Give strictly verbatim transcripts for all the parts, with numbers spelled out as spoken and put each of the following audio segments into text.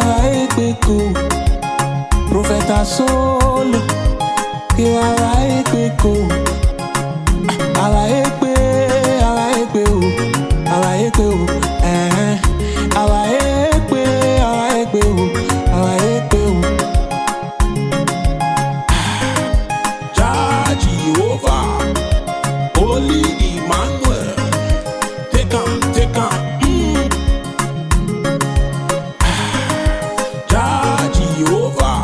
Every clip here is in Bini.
Ara ekpe ko, Prophet Asolo, ke ara ekpe ko. Ara ekpe, ara ekpe o, ara ekpe o, eh. Ara ekpe, ara ekpe o, ara ekpe o. Jah Jehovah, Holy Emmanuel, take am, take am, mm. Jah Jehovah,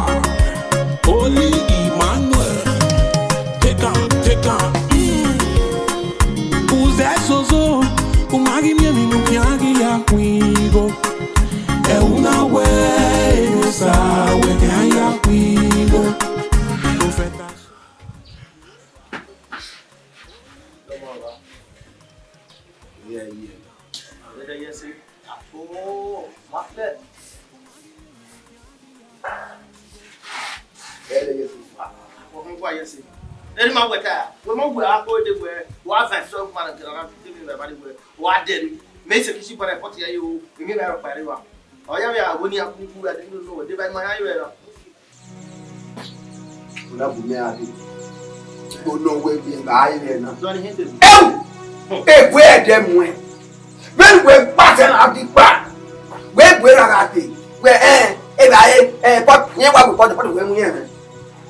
Holy Emmanuel, take am, take am, mm. Uzẹ zozo, u ma ghi miẹn emwi ne u khian ghi ya khuigho. Ẹhu na wẹ, Edosa, wẹ khian ya khuigho. Prophet Asolo. Yeah, yeah. Let her hear say, oh, my friend. Let her hear say, ah, what can I say? Any man with her, we mo we are going to where, what I saw, man, and I give me my body where, what I did. Me say, kishi, but I put here, you, you mean, I don't buy you. Oh, yeah, yeah, when you are, you are, you know, they buy my eye. Una bu mẹ gha dee. Igbo nọ wẹ miẹn gha re ẹre na. Dọni hẹn tẹlu. Ẹu! Egbe ẹdẹ muẹn. Vbene wẹ gba sẹ na ghi gba. Wẹ egbe ra gha dee. Wẹ ẹ, ẹ gha re, ẹ, pọt, yẹn wa wẹ pọt, pọt wẹ mu yẹn mẹ.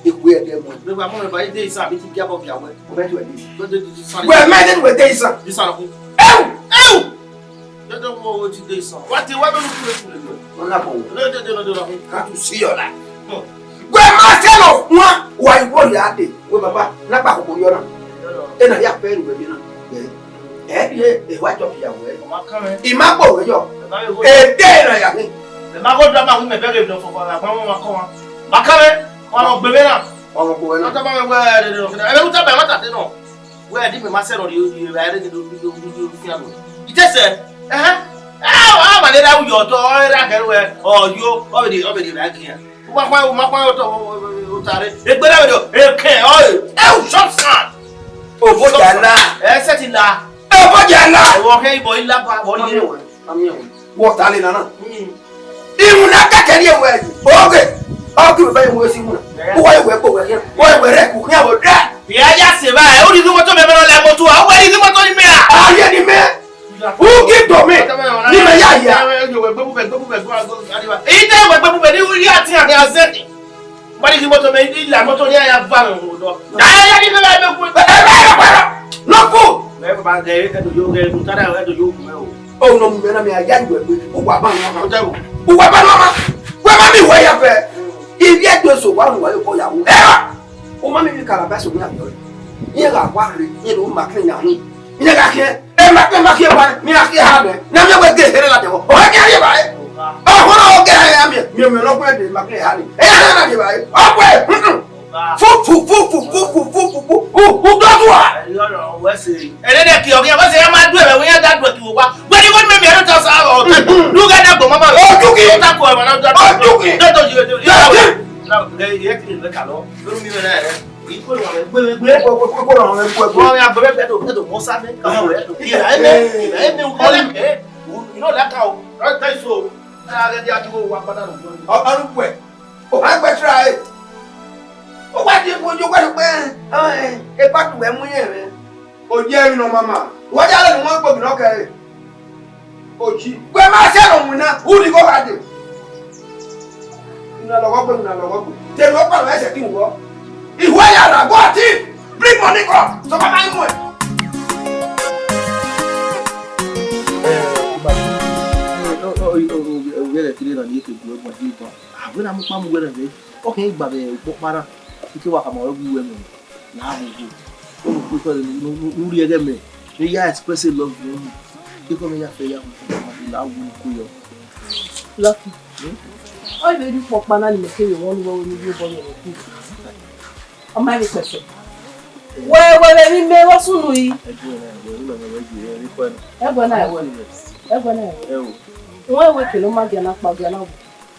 Egbe ẹdẹ muẹn. Wẹ wa mu mẹ ba ide isan abi ti gia bọ gia wẹ. Wẹ tuẹ dee. Wẹ mẹ de wẹ de isan. Isan ọkun. Ẹu! Ẹu! Dede wo wo ti de isan. Wa te wa bẹnu kure kure lọ. Ọna bọ. Dede dede dede. Ka tu si yọ la. Hmm. Wẹ ma sẹ lọ wan, wa igbo ya de. Wẹ baba, na gba koko yọ na. Ena ya pẹ ru wẹ mi na. Ẹ bi e wa jọ bi ya wẹ. Ọma kan mẹ. I ma kpo wẹ yọ. Ẹ ma wẹ wo. E de na ya ni. Ẹ ma go da ma hu mẹ bẹghe nọ fọfọ, a gba wọn ma kọ wan. Ma kan mẹ. Wa lọ gbe mẹ na. Wa lọ gbe mẹ na. Ọtọ ma mẹ wẹ dede dede. Ẹ bẹ lu ta bẹ ma ta te nọ. Wẹ di mẹ ma sẹ nọ rhie rhie ra ẹre do do do do fian do. Itesẹ, ẹhẹn. Ẹ, ọ ma le ra uyo tọ, ọ ra kẹ wẹ, ọ yo, ọ vbe de, ọ vbe de ra gian. U ma khuan, u ma khuan otọ, o ta re. Egbe ra vbe de, ekẹn, ọ e. Ẹ u shop san. Oboja la. Ẹ sẹ ti la. Oboja la. Ẹwọ hẹ ibọ i la ba, wọ ni. Wọ ta le nana. Hmm. Iwun na kẹkẹ rhie wẹ yi. Oge. Ọ ghi vbe iwun esi iwun na. Uwa iwẹ kpo wẹ khian. Uwa iwẹ rẹ ku khian vbe odẹ. Bia ya se va, ẹ, u ni imoto mẹ, mẹ nọ la imoto a, uwa ni imoto ni mẹ a. A ye ni mẹ. U ghi do mẹ. Ni mẹ ya ya. Ite wẹ gbe bubẹ ni u ya tian ni a zẹ ni. Mari ghi moto mẹ, i la moto ni a ya va mẹ mu dọ. Da ya ni mẹ ba mẹ ku. Ẹ, ẹ, ẹ, ẹ, no ku. Mẹ ba gẹ, ẹ do yo gẹ, mu ta da, ẹ do yo mu mẹ o. O no mu mẹ na, mẹ a ya gbe gbe. U wa ba no ma. O ta wo. U wa ba no ma. Wa ma mi wa ya fẹ. Ibi ẹdun eso wa ru wa yo ko ya wu. Ẹ! U ma mi bi kara ba so mi a yọ. Iye gha wa re, iye do ma kẹ ya hu. Iye gha khian. E ma kẹ ma khian ba, mi a khian ha mẹ. Na mi wẹ gẹ here la de wo. O gẹ ye ba e. O ho na o gẹ ya mi. Mi mi no gbe de ma khian ha ni. E ya na de ba e. O gbe. Mm-mm. Fu fu fu fu fu fu fu fu fu. U u do tu a. Ẹ yọ nọ, wẹ se. Ẹ dẹ ki ọgẹ, wẹ se ya ma du ẹ, wẹ ya da du ẹ ki wo wa. Wẹ ni wo mi mi ẹ ta sa ọ. Du ga da gbo mama. O du ki. O ta ko ẹ ma na da. O du ki. Do do ju do. Do ki. Na ẹ ye ki le ka lọ. Lórí mi náà ẹ. Ikú ló wà lẹ́gbẹ̀ẹ́ gbẹgbẹ́. Kókó ló wà lẹ́gbẹ̀ẹ́ gbẹgbẹ́. Wọ́n rí agbẹ̀rẹ̀ bẹ́ẹ̀ tó bẹ́ẹ̀ tó mọ́ sábẹ́. Káwọn rẹ̀ tó. Ìlà ẹ̀mẹ́, ìlà ẹ̀mẹ́, ìlà ẹ̀mẹ́. You know that cow. That that is so. That that that go wa padà lọ. Ọrùn pẹ̀. Ó wá gbẹ síra ẹ̀. Ó wá di epo ojú pẹ̀lú pé ẹ bá tù ẹ mú yẹn rẹ̀. Ó jẹ́ ìrìnà màmá. Wọ́n jálẹ̀ ni wọ́n gbòmìnà kẹrẹ. Oji. Wẹ ma sẹ nọ winna, u ni gho gha dee. Una lọghọ gbe, una lọghọ gbe. Te ne ọ kpalọ ẹsẹ ki wọ. Ihuẹ ya ra, go thief, bring money come. So ka ma mu ẹ. Ẹ, ọba, ọ, ọ, ọ, ọ, ọ, ọ, wẹrẹ kiri na ni eke gu ẹgbọn di gan. A wẹ na mu kpa mu wẹrẹ vbe. Ọ kẹ gba vbe ukpọkpa na. Ike wa ka ma wẹ gu wẹ mẹ. Na wo wo. Because nu nu nu ri ẹghẹ mẹ. Ne ya express a love for me. Iko me ya fe ya mo. Na wo ko yo. Lucky. Ọ vbe ri ukpọkpa na ni mẹ kere wọn ni wẹ ni yo bọ yẹn ku. Ọ ma vbe pẹpẹ. Wẹ wẹ vbe ni mẹ vbe sunu yi. Ẹgbẹ na ẹwẹ. Ẹgbẹ na ẹwẹ. Ẹ o. Wọn ẹwẹ kele ọ ma gia na kpa gia na wo.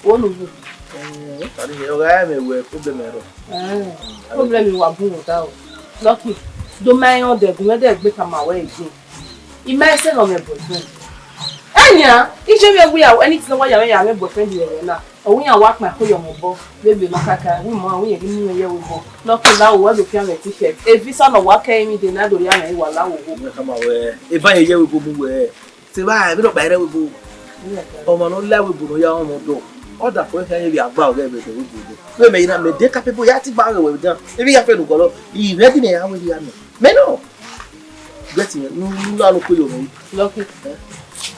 Wo nu vu. Ẹ, ọ ka ni ọ gha mẹ wẹ problem ẹrọ. Ẹ, problem wa bun rhunmwuda o. Lucky, do ma rẹn ọdẹ gun, ẹdẹ gbe tama wẹ egbe. I ma sẹ ghe mwẹ boyfriend. Ẹ Nian, iye mwẹ wẹ ya, anything ne wa ya mwẹ ya mwẹ boyfriend rẹ na. Ọ wẹ iran wa kpao ẹko ye ọmọ obọ, vbe ebe ne ọ kaka, wẹ ima, wẹ irẹn ghi mu mwẹ ye ẹvbo obọ. Lucky la, wẹ do fian mwẹ ticket. E visa ne ọ wa kẹ emwi dee na do rhie mwẹ wa la wo wo. Mẹ khama wẹ, eva ye ye ẹvbo obọ mu wẹ. Te evba, vbene ọ kpa rre ẹvbo obọ. Ọmwa ne ọ la ẹvbo obọ ne ọ ya rọnmwẹ odọ. Ọ da fo khian ye vbe agba ọghe ẹvbo obọ. Vbe mẹ i na mẹ de capable ya ti gba wẹ dan. Emwi ya fẹ ne u gọlọ. I ready ne ya wẹ ya mẹ. Mẹ nọ. Get me, nu, nu la no kpe yo mẹ. Lucky.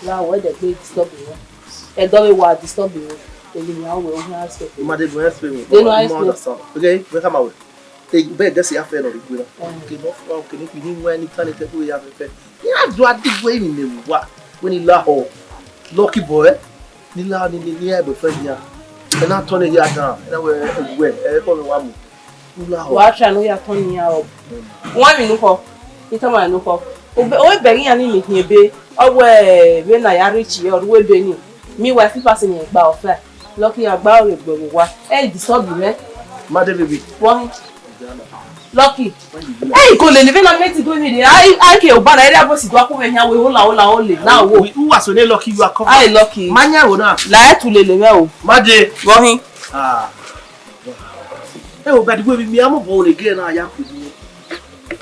La wẹ de gbe disturb me. Ẹdọ vbe wa disturb me. Eli ya wẹ o ha expect. Ma de go expect me. They no expect. Understand. Okay, we come out. Hey, be just ya fe no regbe na. Ke no fa ke ni ni wa ni kan ke ya fe. Ya do a di we ni me wa. We ni la ho. Lucky boy. Ni la ni ni ni e boyfriend ya. E na turn ya down. E na we we e ko me wa mu. Wa try ne u ya tọn iran up. Wan emwi nokhuo, I tama nokhuo. Ovbe, ovbe ẹre iran ni miẹn khian ebe, ọ wẹ vbe na ya rich ye, ọ ru ebe ni. Meanwhile, slippers ni gba ọfa. Lucky agba ọre gbe vbe owa. Ẹ disturb mwẹ. Ma de baby. Wọ hin. Lucky. Ẹ i ko lele vbe na mẹ ti do ni re. Ai, ai ke oba na, ere abo si do akun vbe yan we hola, hola, ole. Na wo. Who was on Lucky you are covered. Ai, Lucky. Ma yan wo na. La ẹ tu lele mwẹ o. Ma de. Wọ hin. Ah. Ẹ o, but we mi a mu bo ne gẹ na ya ku ni.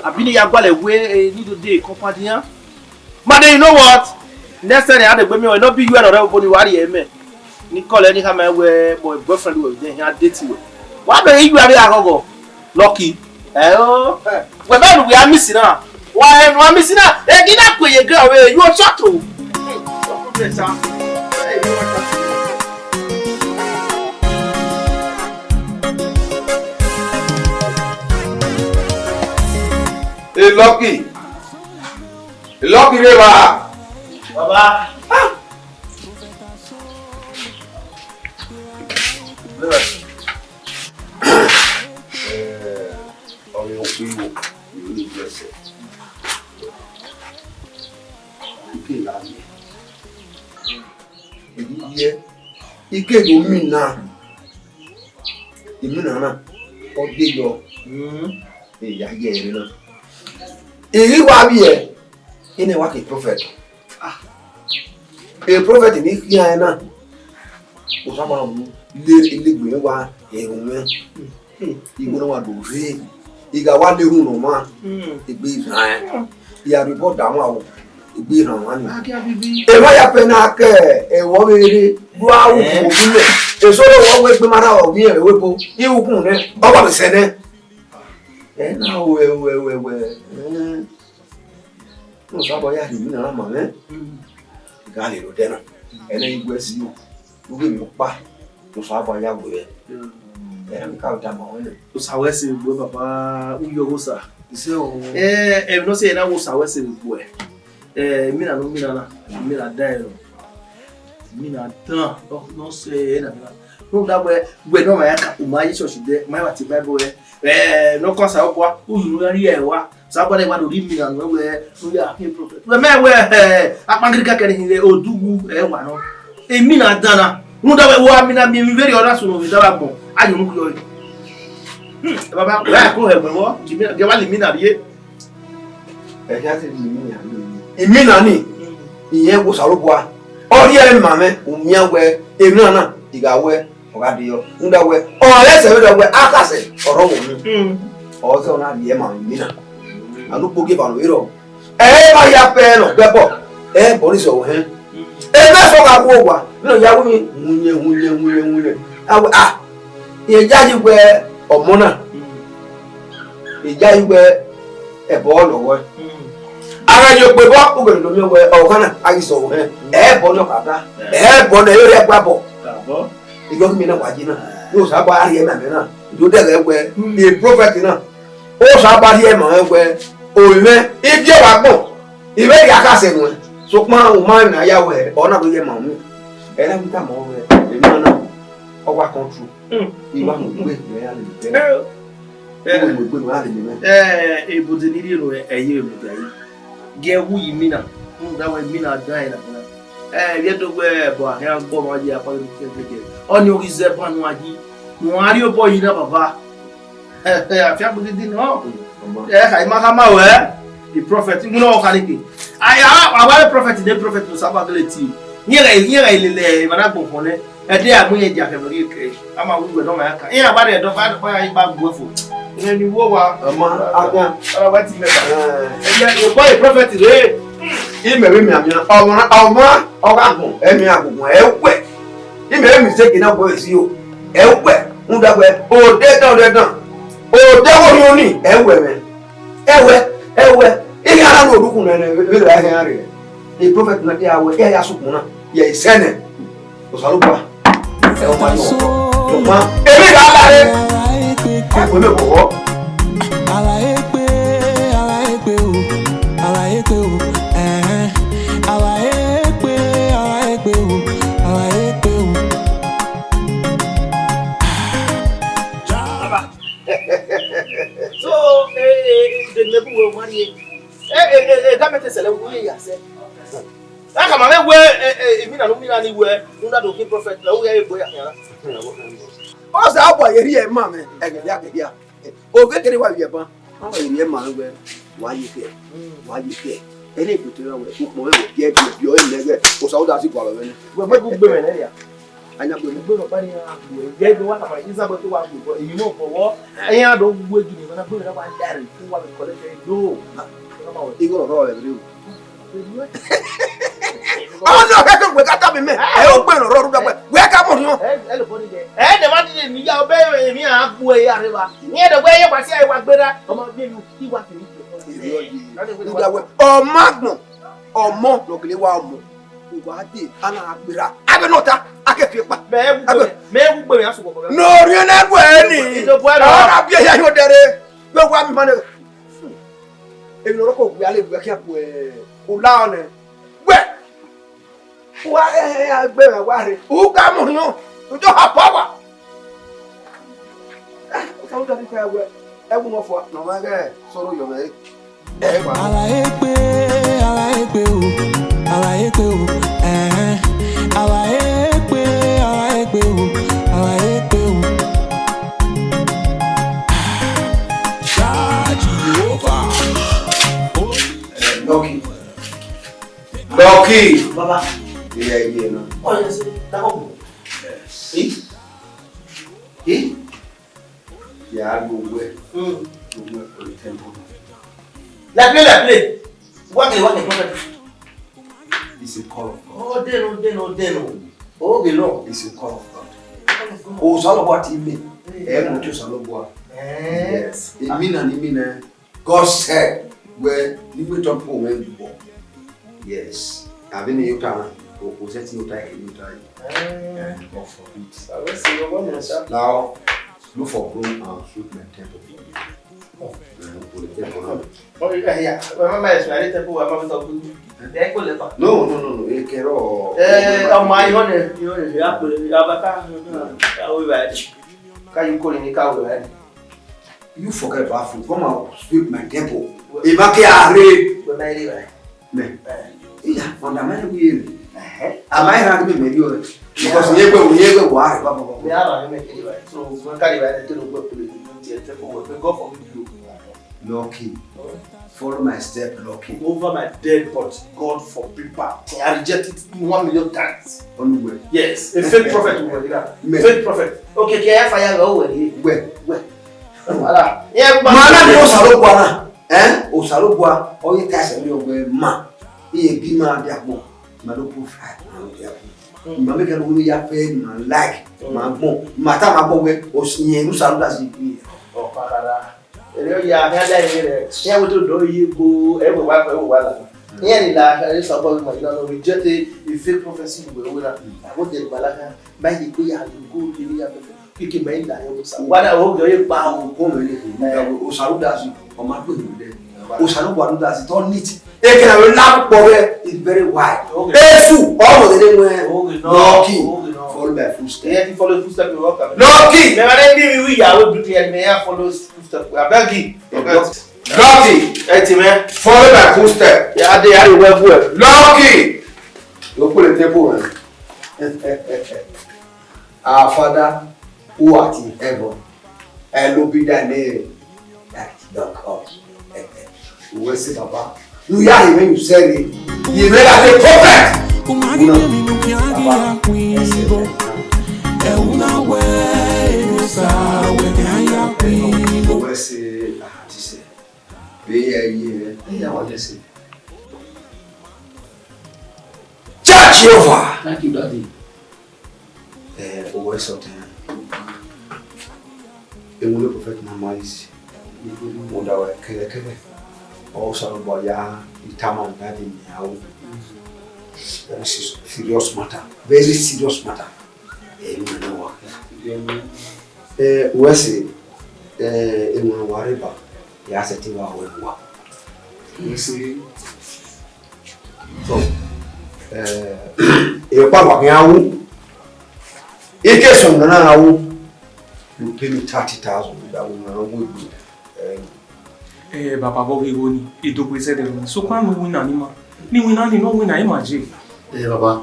Abi ne ya gualẹ wẹ, eh, ni do de company ya. Ma de, you know what? Next time a de gbe mi, no be you and ọrẹ obo ni wa rhie mẹ. Ni call ẹni khama wẹ, boy, boyfriend wẹ, then he date wẹ. Wa be you abi agogo. Lucky. Ẹ o. Wẹ bẹ nu we a miss na. Wa ẹ nu a miss na. Ẹ ghi na kue ye girl wẹ, you short o. Hey, Lucky. Lucky, reba. Baba. Ah. Reba. Eh, ọmọ okpigho, ìwé ni gbẹsẹ. Ike la mi. Èyí yẹ. Ike do mi na. Imina na, ọ de yọ. Mm. Eya ye ẹre na. Iri wa vbiẹ, ene wa ke prophet. Ah. E prophet ni khian na. O sa ma mu le, le gbe wa, e ru mwẹ. Mm. Igbo na wa do rre. I gha wa le hu nọ ma. Mm. Egbe zan. Ya rhie obọ da wan o, egbe rhan wan ni. Agia bibi. Emwa ya pẹ na kẹ, ẹvbo vbe rre, du a ru Eh. Obi mẹ. Eso re wọ wẹ egbe ma rha ọghe ẹvbo ebo, iwukun nẹ, ọ wa vbe sẹ nẹ. Ẹ na wẹ, wẹ, wẹ, wẹ. Eh. Osanobua ya rhie emwi na na ma mwẹ. Mm. Ga lele odẹ na. Ẹnẹ i gu ẹse yo. Ughe emwi ọkpa, Osanobua ya wẹ. Mm. Ẹ, ne ka da ma wẹ nẹ. Osa wẹ sẹ egbe baba, u yọ ghe Osa. Ise o. Ẹ, emwi ne ọ sẹ na wẹ Osa wẹ sẹ egbe. Ẹ, emwi na nọ, emwi na na, emwi na dan ẹre. Emwi na dan, nọ, nọ sẹ ẹ na, emwi na. Rhunmwuda wẹ, wẹ ne ọ ma ya ka, u ma ye church dẹ, ma ya vbe te Bible wẹ. Ẹ, ne ọ kọ Osanobua, u ru ne u ya rhie ẹre wa. Osanobua na wa do rhie emwi na nuẹn wẹ, ne u ya khin prophet. Wẹ mẹ wẹ, ẹ, akpangiri kẹkẹ ni hin odughu, ẹ, wa nọ. Emwi na dan na. Rhunmwuda wẹ, wa mi na miẹn emwi vberriọ na sunu vbe da vbe agbọn. A ye unu kuyọ re. Hmm, baba, wẹ a ko hẹ ẹgbẹn vbọ, gie wa la emwi na rhie. Ẹ khian te emwi na rhie. Emwi na ni, iyẹn wẹ Osanobua. Ọ rhie ẹre ma mwẹ, u miẹn wẹ, emwi na na, I gha wẹ. Ọ gha de yọ, rhunmwuda wẹ, ọ rẹn sẹ vbe da wẹ, akhasẹ, ọ rọ wọ unu. Mm. Ọ zẹ ọ na rhie ma emwi na. Anu kpo gie eva nọ vberriọ. Ẹ ma ya pẹ nọ gbẹbọ, ẹ bọ ni sẹ ọvbọhẹn. Mm. Ebe fọ gha ru owa, ne ọ ya ru ni, wunye, wunye, wunye, wunye. A wẹ, ah, irẹn yayi wẹ ọmọ na. Mm. Irẹn yayi wẹ ẹbọ ọlọghọe. Mm. A gha ye okpebọ, u gele do miẹn wẹ, ọghan na, a ghi sẹ ọvbọhẹn. Ẹbọ ni ọ ka da. Ẹbọ ne ẹ i rre ẹguabọ. Abọ. Iyọ ghi miẹn na wa yi na, ne Osanobua rhie ma mwẹ na, do dẹghẹ wẹ, e prophet na, Osanobua rhie ma mwẹ wẹ, ovbi mwẹ, I biẹ vbe agbọn, I vbe rhie akhasẹ nuẹn, sokpan u ma rẹn ne a ya wẹ, ọ na do ye ma mwẹ. Ẹ na ghi tama wẹ, emwi na, ọ wa control. Mm. I wa mu egbe, mẹ ya lele egbe. Eh. Ẹ, u mu egbe, mẹ ya lele mwẹ. Ẹ, ebode ni rhie nuẹn, ẹ i ye vbe mudia yi. Gie wu yi emwi na, rhunmwuda wẹ emwi na dan ẹre na. Ẹ, vbe do wẹ ẹbọ a khian gbe ọmwa ye akpaghi ne kẹkẹkẹ. Ọnii ọ ghi zẹ ban ne uwa yi, ne uwa rhie obọ yi na baba. Ẹ, ẹ, afiangbe gidi nọ. Ẹ, kha ima khama wẹ, the prophet, iwinna ọkha neke. Aya, a wa vbe prophet, ne prophet ne Osanobua gele tie. Iran gha, iran gha lele emwa na gbọn khọn nẹ, ẹdẹ a mu iran dia kẹ vbe rhie kẹ, a ma wu iwẹ ne ọ ma ya kan. Iran ba rhie ẹdọ ba, ba ya gba gu ẹfo. Iran ni wo wa. Ọma, a kan. Ọra wa ti mẹ ba. Eh. Ẹyẹ, your boy prophet rèé. Imẹ vbe mianmian, ọmwa, ọmwa, ọ gha gbọn, ẹ miẹn agbọn, ẹ wẹ. Imẹ vbe mistake na wẹ si o. Ẹ wẹ, rhunmwuda wẹ, odẹ dan, odẹ dan. Odẹ wo ni oni, ẹ wẹ mwẹ. Ẹ wẹ, ẹ wẹ. Iran na no orukhun nẹ, nẹ, vbe, vbe ra iran rre. E prophet na dia wẹ, iran ya sukun na, ye isẹ nẹ. Osanobua. Ẹ, ọ ma yọ. Ọ ma. Emwi gha la re. Ẹ, wẹ mẹ bọwọ. Alaegbe, alaegbe o, alaegbe o, ẹhẹn. Alaegbe, alaegbe o, alaegbe o. So, eh, eh, the neighbor will worry. Eh, eh, eh, eh, that makes sense. We are say. Aka ma vbe wẹ, eh, eh, imina ne u mina ni wẹ, u na do khin prophet na, u ya egbe ya khian na. Ọ sa ọbọ ye rhie ma mwẹ, ẹghẹ ya kẹ hia. O vbe kere wa vbiẹ ban, ọ vbe rhie ma wẹ, wa ye kẹ, wa ye kẹ. Ẹre egbe to ra wẹ, ukpọn mwẹ wẹ, biẹ, biẹ, biẹ, ọre nẹghẹ, Osa u da si gualọ vbe nẹ. Wẹ, wẹ, gu gbe mwẹ nẹ ya. Anya gbe mwẹ. Ugbe nọ kpa ni a gbe, gẹ gbe wa tama, iza bọ te wa gbe, but èyí náà bọwọ, ẹyin a do gbe gidi, na gbe na wa da re, kí wa be collect e do. Igho ọrọ rẹ rre o. Ọnọ kẹkẹ wẹ ka tama mẹ, ẹ o gbe ọrọ ru dọgbẹ, wẹ ka mọ yan. Ẹ, ẹ lè bọ ni jẹ. Ẹ, ẹ dẹ ma dide ni ya, ọbẹ emwi a gbe ya rre ba. Ni ẹ dẹ wẹ ye wa si a wa gbe ra, ọmọ bi elu, ki wa fi. Uda wẹ, ọmọ agbọn, ọmọ nọ gele wa ọmọ. Uwa de, a na gberra. Abe nọ ta, a ke fi ekpa. Mẹ wu gbe, mẹ wu gbe, mẹ a sukọ kọ. No, rien na gu eni. Ido bu ẹrọ. Ọna bi eya yo dẹre. Wẹ wa mi mane. Emwi ne ọ rọ ko gu ale gu ẹkhian ku, eh, ula ọnẹ. Wẹ. Wa, eh, eh, a gbe mwẹ wa rre. U ka mu hiọn. U do ha power. Eh, u ka mu da ni ka wẹ. Ẹ wu nọ fua. Nọ ma gẹ, sọrọ yọ mẹ. Ẹ wa. Alaegbe, alaegbe o, alaegbe o, ẹhẹn. Alaegbe, alaegbe o, alaegbe o. Ṣáàjì Jèhófà. Lucky. Lucky. Baba. Iye, iye na. Oh, yes, sir. Yes. Eh? Eh? Ya gbogbo ẹ. Mm. Gbogbo ẹ kò lè tẹ́ gbogbo. La play, la play. Wake, wake, prophet. It's a call of God. Oh, deno, deno, deno. Oh, the Lord. It's a call of God. Call of God. Osanobua ti mẹ. Mm. Ẹ mọ ti Osanobua. Eh. Yes. Èmi na ni mi na. God said, wẹ, ni wẹ tọ po mẹ gbọ. Yes. Avbe ne yota na, o, o sẹtin yota, e yota. Eh. Eh, God forbid. Now, look for broom and sweep my temple for me. Oh. Eh, o le temple now. Oh, yeah, yeah. Well, my mind is ready, temple, I'm not talking. Eh? No, no, no, no. E kẹrọ. Eh, oh, my, you know, you know, you have to, you have a car, you know, you have a ride. Can you call in the car, right? You forget about food. Come and sweep my temple. Well, if I can, well, my river. Me. Eh. Yeah, undermine we. Uh-huh. Am I wrong, me, me, you? Because we go, we go, why? Blah, blah, blah, blah. Me, I don't make it right. So, we can't even take the work to the temple. May God forgive you. Lucky. Huh? Follow my step, Lucky. Over my dead body, God forbid. I reject it one million times. Onugwe. Yes, a fake prophet will do that. Me. Fake prophet. Okay, can I fire you? Where? Where? Where? Wala. Yeah, ma na ni Osanobua na. Eh? Osanobua, ọ ye ta ẹsẹ mi ọgbẹ ma. Iye gi ma dia gbọn. Ma do put fire ma dia gbọn. Ma make no ya fe ma like, ma gbọn. Ma ta ma gbọn wẹ, o si yẹn, Osanobua si. Oh, pakada. Ere ya ha da ere. Ya wo to do ye gbo, e wo wa, e wo wa la. Iran ni la, e sọ bọ ma, you know, reject a, a fake prophecy we we na. I go there, Malaga. Ma ye gbe ya, you go there, ya. Kike ma ila yo sa. Wa da o yo ye pa o. Ko me ni, Osanobua si, o ma gbe mi de. Osanobua do da si, turn it. E ke na we la kpọ we, it's very wide. Okay. Esu, ọmọ dede mu ẹ. Okay, no. Lucky. Okay, no. Follow my footstep. Yeah, you follow footstep, you walk. Lucky. Me, ma de bi mi wi ya, we bi clear, me ya follow footstep. I beg you. Okay. Lucky. Hey, team, eh? Follow my footstep. Yeah, I dey, I dey well, well. Lucky. You put the table, man. Our Father who art in heaven, hallowed be thy name. Thy kingdom come. Uwẹ sẹ Baba. You hear him when you say it. He made as a prophet. Uma ghi miẹn emwi ne u khian ghi ya khuigo. Ẹ u na wẹ, esa wẹ khian ya khuigo. Wẹ sẹ, a ti sẹ. Vbe ya ye, ẹ ya wa lẹsẹ. Church over. Thank you, Daddy. Eh, owẹ sọtẹn. Emwi ne prophet na ma isi. Rhunmwuda wẹ kẹghẹkẹghẹ, ọ Osanobua ya tama Daddy ne a ru. Very serious matter. Very serious matter. Emwi na wa. Eh, wẹ sẹ, eh, emwi ne wa rre ba, ya sẹtin wa wẹ ne uwa. Wẹ sẹ. So, eh, emwi ọkpa wa khian ru. Ike sẹ emwi na na ru, you pay me thirty thousand, that will not go good. Eh, Eh, baba, vbe ọ ghi ru ni, edogbe zẹdẹ ru ni. Sokpan ne u winna ni ima, ne I winna ni, ne ọ winna, ima je. Eh, baba,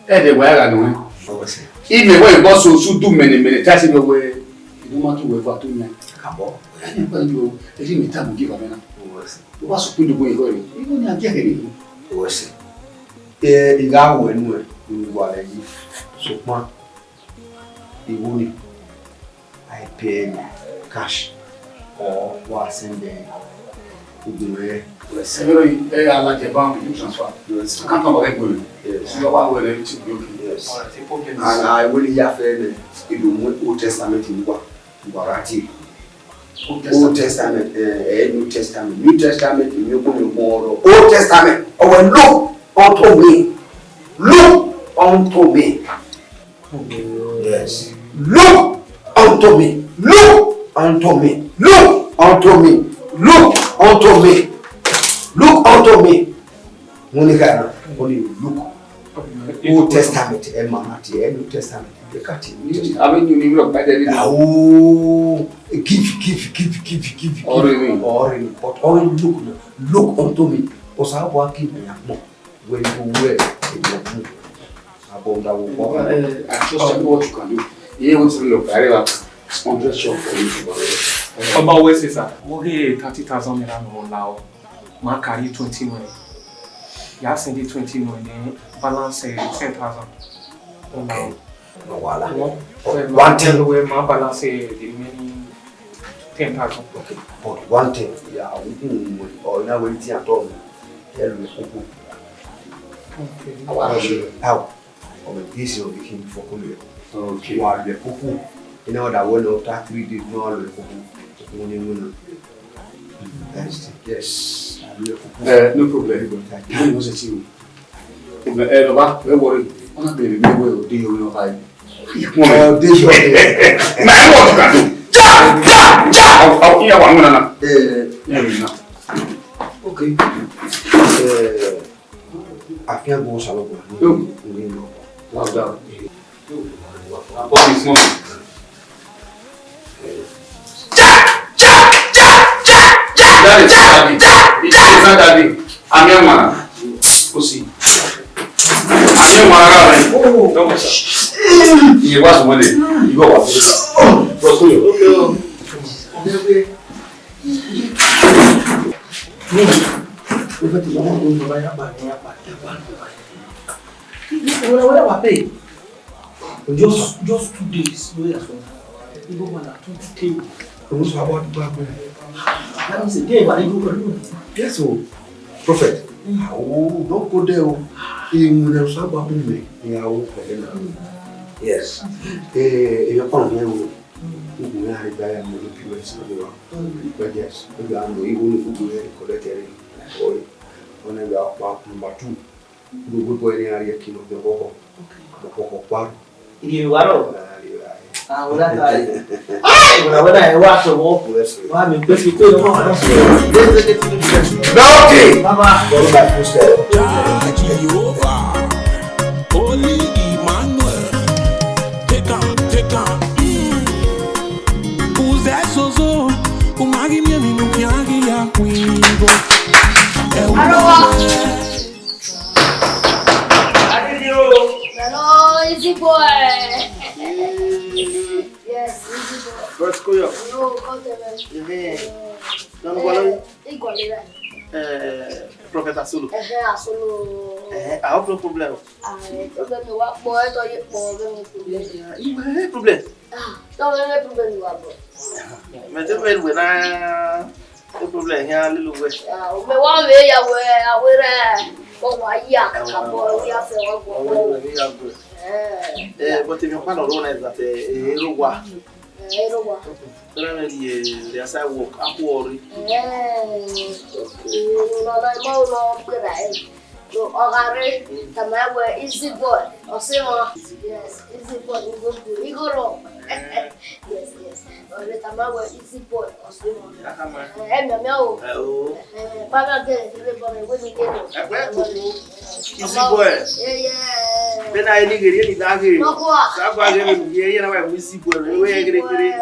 ẹdẹ wa gha nuẹn. Imẹ wẹ bọ so su du mẹnẹmẹnẹ, te a si vbe wẹ, I do ma tu wẹ va tu yan. Kabọ. Ẹ ni pa ju, ẹ si mẹ ta mu gi ba mẹ na. U wa sokpan do gbe igho re. Igho ni a gie kẹ ni. Wẹ sẹ. Eh, I gha ru ẹre nuẹn, I wa lẹ yi. Sokpan igho ni, I pay cash or wa send the ugbẹn rẹ. Yes. Ẹ yọrọ yi, ẹ ya la jẹ bank, you transfer. Yes. Account number ẹ gbẹmẹ. Yes. Wa wẹ everything be okay. Yes. All right, no problem. And I will ya fẹ nẹ, I do mu Old Testament ni wa, wa ra tie. Old Testament. Old Testament, eh, eh, New Testament. New Testament, mi ko mi ko ọrọ. Old Testament, ọ wẹ, "Look unto me. Look unto me." Yes. "Look unto me. Look unto me. Look unto me. Look unto me. Look unto me." Wẹ ne I kha na, only look. Old Testament, ẹ ma na tie, ẹ New Testament, ẹ ka tie New Testament. Avbe New ni rọ pa dẹ ni. Ah, oh, give, give, give, give, give, give. Ọrẹre. Ọrẹre, but only look, look unto me. Osanobua give me a gbọn. Wẹ ne I ru ẹre, I do mu. Abọ da wo kpọ. Eh, I trust you, what you can do. Iye wo ti lọ kare wa hundred shop for you. Ọba wẹ sẹ sa, wo ghe thirty thousand naira nọ la o. Ma carry twenty nọ. Ya send twenty nọ, then balance, eh, ten thousand. Ọ la o. Okay. No wahala. One, but one thing. Well, ma balance, eh, the remaining ten thousand. Okay, but one thing, yeah, we can, or now we think at all. Tell me, okay. Okay. How? Ọ mẹ, this is the thing for come here. Okay. Wa lẹ koko. You know that one after three days, no lẹ koko. Koko ni win. That's it. Yes. Wa lẹ koko. Eh, no problem. Thank you. No, no, no. Eh, baba, don't worry. Ọna bẹrẹ mi wẹ ode yo no bai. Ode yo. Na what you can do. Ja, ja, ja. Au, au, iya wa ngona na. Eh, yeah, na. Okay. Eh, Afiangbe Osanobua. Yo. Ngi no. Well done. What is not? Daddy, daddy, daddy. It's not daddy. I'm your man. Go see. I'm your man. Oh, no, sir. You was one day. You go what? Go to you. Okay. Prophet, you want to buy a bag, a bag, a bag. Wẹ, wẹ, wẹ wa pay. Just, just two days. Wẹ ya so. You go man two days. Wẹ so about back. That means a day, but you go. Yes, o. Prophet. Mm. Oh, don't go there, o. He will so about me. Yeah, o. Yes. Eh, you come here, o. Ugu ya re da ya mo P O S na wa. But yes, ugu ya mo, even ugu ya re collect every. Oi. One ya pa number two. Gbogbo ẹre a rhie ẹki nọ vbe ọkhọ. Ọkhọ kpa. Iri emwi wa rrọọ? Ah, wẹ na ta ẹre. Ai, wẹ na, wẹ na, ẹ wa sọmọ. Wa mi gbe fi pe ọmọ wa sọ. Lọki. Baba. Follow my footstep. Jehovah, Holy Emmanuel, take am, take am. Mm. Uzẹ zozo, u ma ghi miẹn emwi ne u khian ghi ya khuigo. Aro wa. Hello, easy boy. Yes, easy boy. First call. No, come tell me. Amen. Don't go. Eh, Igwale, right? Eh, Prophet Asolo. Eh, eh, Asolo. Eh, I hope no problem. Ah, no problem, wa kpọ, ẹ tọ ye kpọ, ọghe no problem. Yeah, yeah, no problem. Ah, tọ ọghe no problem, wa bọ. Mẹ te vbe wẹ na, no problem, hia lele wẹ. Ah, mẹ wa vbe ya wẹ, a wẹ rẹ, kọ wa ya, ka bọ, ya fẹ wa bọ. Eh, but if you plan on one is that, eh, eh, ero wa. Eh, ero wa. Tell me the, eh, the outside work, akhu ọre. Eh, okay. No, no, no, no, no, no, no, no, ọgha rre, tama wẹ easy boy, ọ sẹ mwa. Yes, easy boy, he go do, he go run. Eh. Yes, yes. Ọ rre tama wẹ easy boy, ọ sẹ mwa. Ya ka ma. Eh, miẹn, miẹn o. Eh, o. Eh, ba na gẹ, ebe bọ mẹ, wẹ mi gẹ. Ẹ wẹ koko. Easy boy. Yeah, yeah. Bena eni ghe, eni da ghe. No, go. Sa ba ghe, eni ghe, eni na wa easy boy. Wẹ ghe ghe.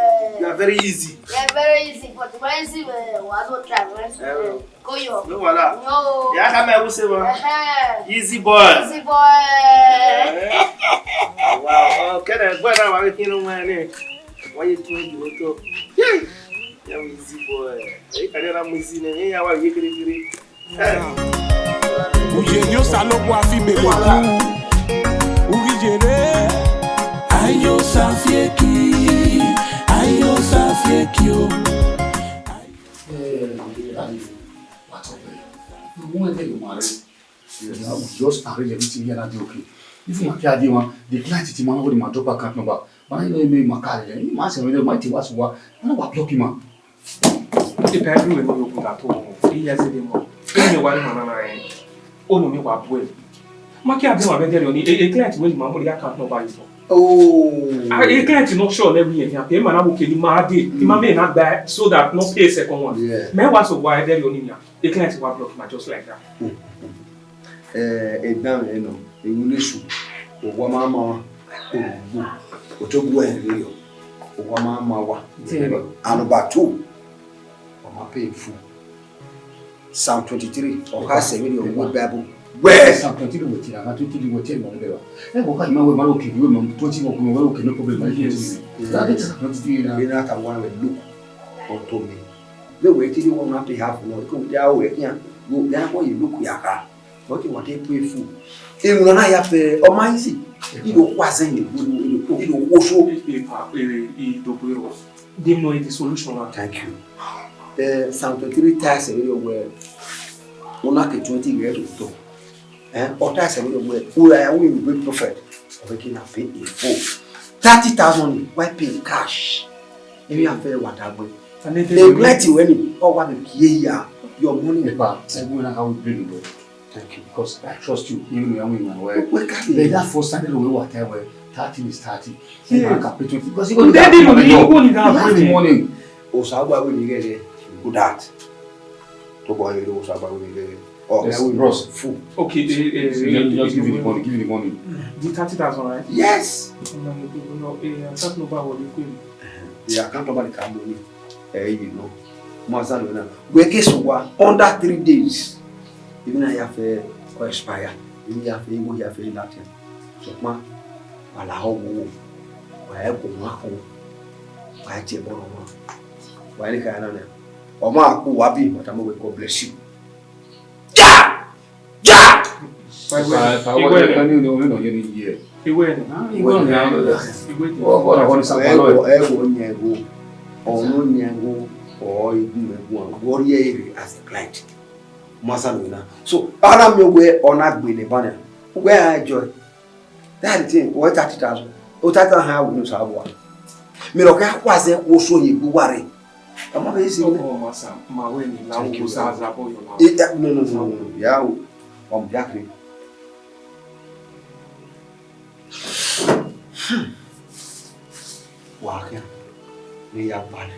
You are very easy. Yeah, very easy, but why easy, eh, wa no try, man. Eh, o. Koyo. No wahala. No. Ya ka mẹ wuse ma. Ehe. Easy boy. Easy boy. Eh. Wow. Oh, kẹdẹ boy na wa be kinu ma ni. Wa ye tu ju to. Yeah. Ya we easy boy. E ka de na mu easy ne. Ya wa ye kere kere. Eh. Uye ni Osanobua fi bebe ku. Ugi yere. Ayo sa fieki. Ayo sa fieki o. Eh, Daddy, what's up, man? You won't take your money. Yes. I will just arrange everything here and I'll be okay. If you can't do one, the client is man, what my drop account number. Man, you know, me, my car, eh, my son, my team was what. I know what block him, man. Ipa everywhere no open at all. He has said him. He knew what man na. Oh no, me wa bue. Ma ke ade wa be there on a client wey ma mo account number is. Oh. A client no sure level yẹn. Pay man na wo kele ma dey. Ima me na gba so that no pay second one. Yeah. Me wa so wa there on ya. A client wa block ma just like that. Eh, edan mẹ nọ, emwi ne esu, owa ma ma wa, orugbo, otogbu ẹre rọ, owa ma ma wa. Zero. And number two, ọ ma pay in full. Psalm twenty-three, ọ kha sẹ vbene ọ wu Bible. Wẹ! Psalm twenty-three wẹ tie, a twenty-three wẹ tie mọ nẹ ba. Ẹ wọ kha ima wẹ ma ro kiri wẹ ma twenty wọ kun wẹ ro kiri no problem. Yes. That is twenty-three na. Ena ta wa wẹ look unto me. Vbe wẹ tie wọ na pay half no, ko dia o wẹ kian, go dia ko ye look ya kha. But you want to pray for. Emwi na ya fe, ọ ma easy. Ido kwa zen ni, ido kwa so. Ipa, eh, ido kwa ro. Dem no is the solution na. Thank you. Eh, Psalm twenty-three ta ẹse vberriọ wẹ, una ke twenty years old. Eh, ọ ta ẹse vberriọ wẹ, ura ya wẹ great prophet. Ọ vbe ke na pay in full. Thirty thousand, why pay in cash? Emwi a fe wa dagbe. And then the plenty when ọ wa be kie ya, your money. Epa, ẹgbẹ na how we bring, bro. Thank you. Because I trust you. Even though I'm in my way. But that first time, we were there, where thirty is thirty. Yes. I can pay twenty. Because you go to that money. Osanobua wẹ ni ghe ghe. Good that. To boy, you Osanobua wẹ ni ghe ghe. Oh, yes, bros. Full. Okay, eh, eh, just, eh, just give me the money. Give me the money. The thirty thousand, right? Yes. No, no, no, no, eh, account number will be quick. The account number the company. Eh, you know. Master, no, no. We get so what? Under three days. Even I have a expire. Even I have a, we have a that thing. So, ma, wa la ho wo. Wa e ko ma ko. Wa e tie ẹbọ nọ ma. Wa e ka na na. Ọ ma ku wa bi, but I'm going to God bless you. Ja! Ja! Iwe ni. Iwe ni. Ah, iwe ni. Iwe ni. Ọ, ọ, ọ, ọ, ẹ wo, ẹ wo, ọ no yan wo, ọ igun ẹguan, wọ rhie ere as a client. Master no na. So, ana mi wẹ ọ na gbe ne bana. Wẹ a enjoy. That thing, wẹ thirty thousand. O thirty thousand ha wẹ no sa wa. Mi ro ka kwa ze wo so ye gbe wa re. Ama be si. Oh, masa, ma we ni la wo sa za bo yo la. Eh, eh, no, no, no, no, no. Ya o. Wa mu dia kere. Wa khian, ne ya balẹ.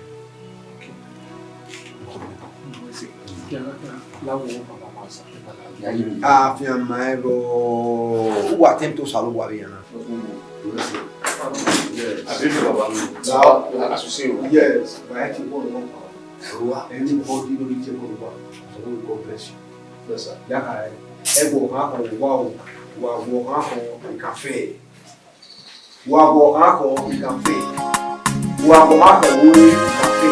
Afian ma ẹrọ, uwa attempt Osanobua vbe yan na. Yes, I think baba. Now, as you say, yes, but I think one more power. Anybody no need take over. So God bless you. Yes, sir. Ya ka, ẹ wọ ha kọ wa o, wa wọ ha kọ ikafe. Wa wọ ha kọ ikafe. Wa wọ ha kọ wo ikafe.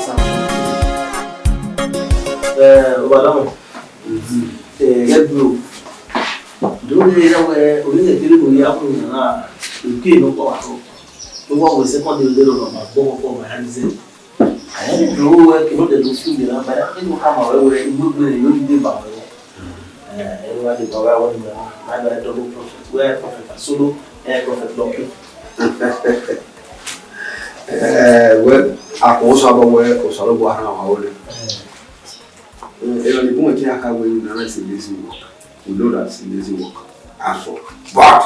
Sa. Eh, madam. Mhm. Ẹ Ẹghẹ bro, do ne ya wẹ onye kere ko ya ko na ke no ko wa ko. To wa wẹ second day de no ma gbo ko ma ya ni se. Aye do wẹ ke no de do fi mi na ba ya ke no ka ma wẹ wẹ igbe gbe ne yo de ba wẹ. Eh, e wa de ba wẹ wẹ na. Na da double prophet. Where prophet Asolo, eh, prophet Lucky. Eh, well, akosa ba wẹ Osalobua na wa ole. Eh, eh, ni bu ti aka wẹ na na se lazy work. We know that it's lazy work. Afọ. But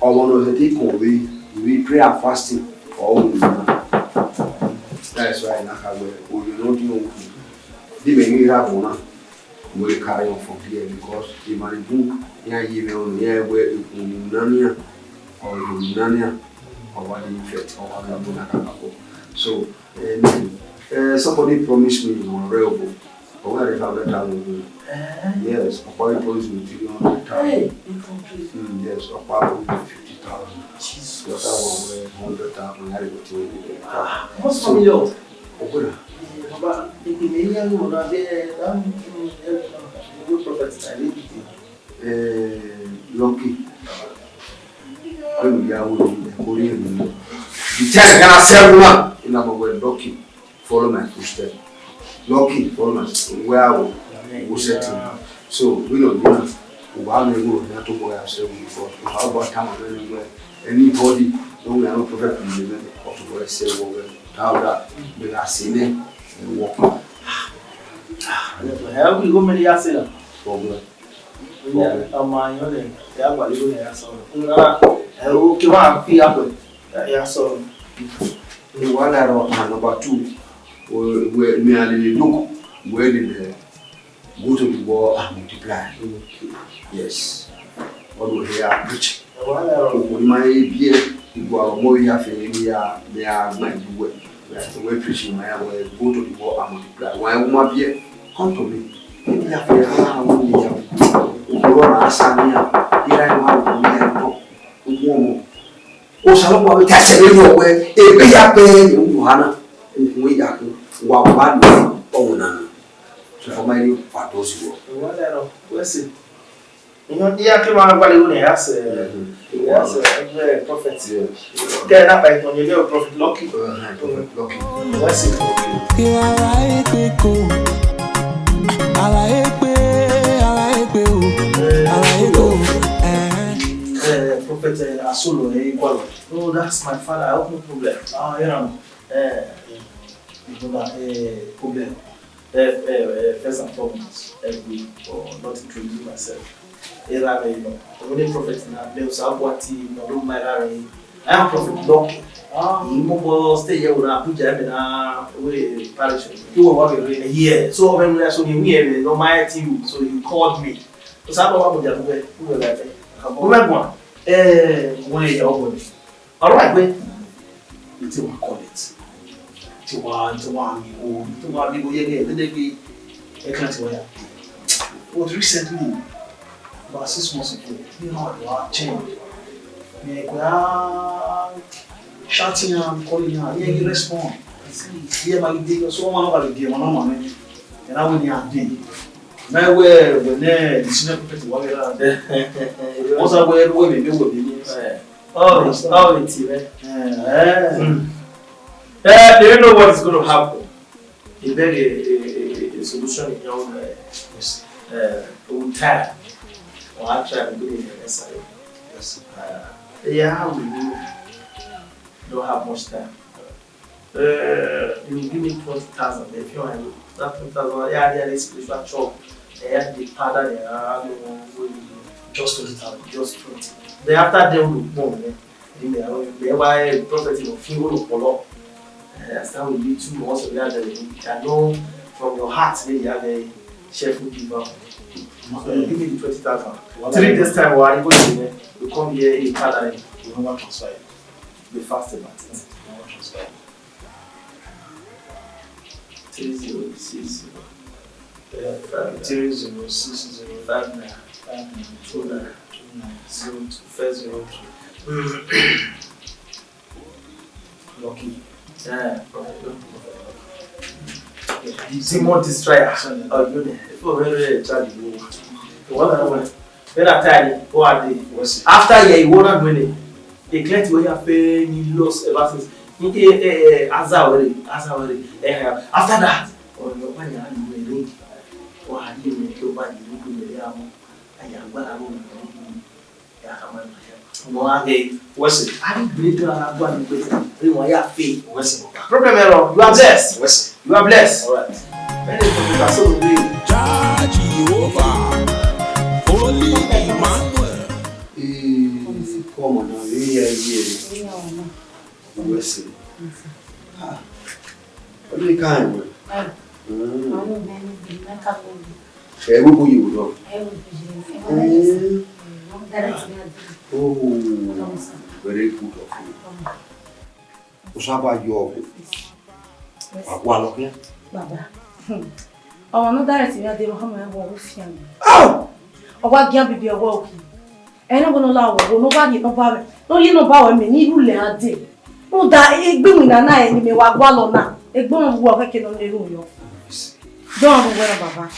ọmọ ne ọ sẹtin kọn vbe, vbe prayer and fasting, ọ ru na. That's why na ka wẹ, oyo ne ọ di ohun. Di mẹ ghi ra bọ na, we carry on from here because the man do, iran ye mwẹ ọnọ, iran wẹ ekhun ne u na nian, or ekhun ne u na nian, ọ wa dey infect, ọ wa gha mu na kakabọ. So, eh, eh, somebody promised me, one real book. Ọ wẹ a rre five hundred thousand. Eh? Yes, ọkpa vbe promise me three hundred thousand. Hey, three hundred. Mm, yes, ọkpa promise me fifty thousand. Jesus. But that one wẹ hundred thousand, I go to it. Ah, what's wrong with you? Ogbera. Eh, Baba, if you may hear you, that, eh, that, mm, eh, good prophet, I need to. Eh, Lucky. When we are with you, the Korean, the time can I say, woman, in our way, Lucky. Follow my footstep. Lucky, follow my where I will, will set you. So, we don't do that. We are going to have to go ourselves before. We have about time and anywhere. Anybody, no, we are not perfect in the way of the word, say, well, well, how that, we are saying it, and walk. Ah, ah, ẹ wẹ igho mẹ ne I ya sẹ na? Problem. Problem. Ọma ayọn nẹ, ẹ a gbalẹ igho ne ẹ ya sẹ ọnọ. Ẹ o ke wa fi akpẹ, ẹ ya sẹ ọnọ. Ni wa la rọ, and number two, we, we, me a lele look, we lele go to the world and multiply. Yes. All the way here, preach. Okhuo ni ma he biẹ, igua ọmọ ya fe ne ya, ne ya gba iye uwẹ, wẹ preach ma ya wẹ go to the world and multiply. Wa ẹmwẹ ma biẹ, come to me. Maybe ya fe ha ha wo ni ya. Okhuo na sa ni ya, ira ma wo ni ya no. Okhuo ọmọ. Osanobua vbe ta ẹsẹ vberriọ wẹ, ebe ya kpẹẹ ne u yo ha na. Okhuo ya khin, wa wa ni ọmọ na ni. So for my new part those work. Wẹ sẹ. Iran, iran ke ma gbalẹ igho ne ya sẹ, ya sẹ, ẹgbẹ prophet. Yes. Kẹ na ba itan ye prophet Lucky. Uh-huh, prophet Lucky. Wẹ sẹ. Ara ekpe ko, ara ekpe, ara ekpe o, ara ekpe o. Eh, prophet, eh, Asolo, eh, Igwalo. Oh, that's my father. I hope no problem. Ah, yeah. Eh, brother, eh, problem. Eh, eh, eh, first and foremost, eh, we for not introducing myself. Erha mwẹ nọ, ọmọ ne prophet na, mẹ Osanobua ti nọ do ma erha mwẹ. I am prophet Lucky. Ah. Imobọ stay here with Abuja, ẹmẹ na we parish. You were working here. Yeah, so when we are so we were no my team, so you called me. Osanobua wa Abuja, we were, we were like, we were going. Eh, we are going. All right, we. Until I call it. Till I, till I, oh, till I, we go here, there, there, there, I can't tell you. But recently, about six months ago, you know, I change. Me, I go, ah, chatting and calling her, yeah, you respond. Yeah, my day, so one of the day, one of my, and I went here, day. My way, when the senior prophet, what we are, once I wear, we may be with me. Ọ, ọ vbe tie mwẹ. Eh. Mm. Eh, do you know what is going to happen? He beg a, a, a, a solution in your own, uh, yes. Uh, with time. Or actually, be in the next year. Yes. Uh, yeah, how will you don't have much time? Uh, you give me twenty thousand. If you want that twenty thousand, yeah, yeah, this spiritual chop. Yeah, the father, yeah, I don't know. Just twenty thousand. Just twenty. Then after them, we go, yeah. Then they are, they why prophet in a few will follow. And I stand with you two months of that. I know from your heart, maybe you have a cheerful giver. So you give me the twenty thousand. Three days time, we are going to, we come here in father. You don't want to transfer it. Be fast about it. You don't want to transfer it. Three zero six zero. Yeah, five three zero six zero five nine five nine two nine two nine zero two. First zero two. Lucky. Yeah, prophet, prophet, prophet. Demon destroyer. Oh, you there? If you very charge you. What I want. When I tell you, what I did. After year, you wanna win it. The client will have pain, he lost ever since. He, eh, eh, eh, Azawere, Azawere. Eh, eh, after that, oh, you want to win it. Oh, I didn't know you buy the room, you know, I am going to win it. Wẹsẹ. Problem erọ. You are blessed. Wẹsẹ. You are blessed. All right. Many people are so good. Jah Jehovah, Holy Emmanuel. Ee, come on now, you hear here. Wẹsẹ. Ah. What do you kind of? Mm. Ẹ wo bo ye wo lọ. Oh, very good of you. Osa ba yọ ọgwẹ. Wa wa lọ khian. Baba. Ọmọ ne ọ direct mi a dee, ọmọ ẹvbo ọ fian mi. Ọ wa gian bibi ẹvbo ọghe. Ẹi na wẹ ne ọ la wẹ, ne ọ wa rhie nọmba mwẹ, ne ọ rhie nọmba ruẹ mẹ ne I rhulẹ a dee. Rhunmwuda egbe iwinna na ẹre ne imẹ wa gualọ na, egbe ọmwa vbe uwa khẹke ne ọ na erhunmwu yọ. Dọmwẹ uwẹ na baba.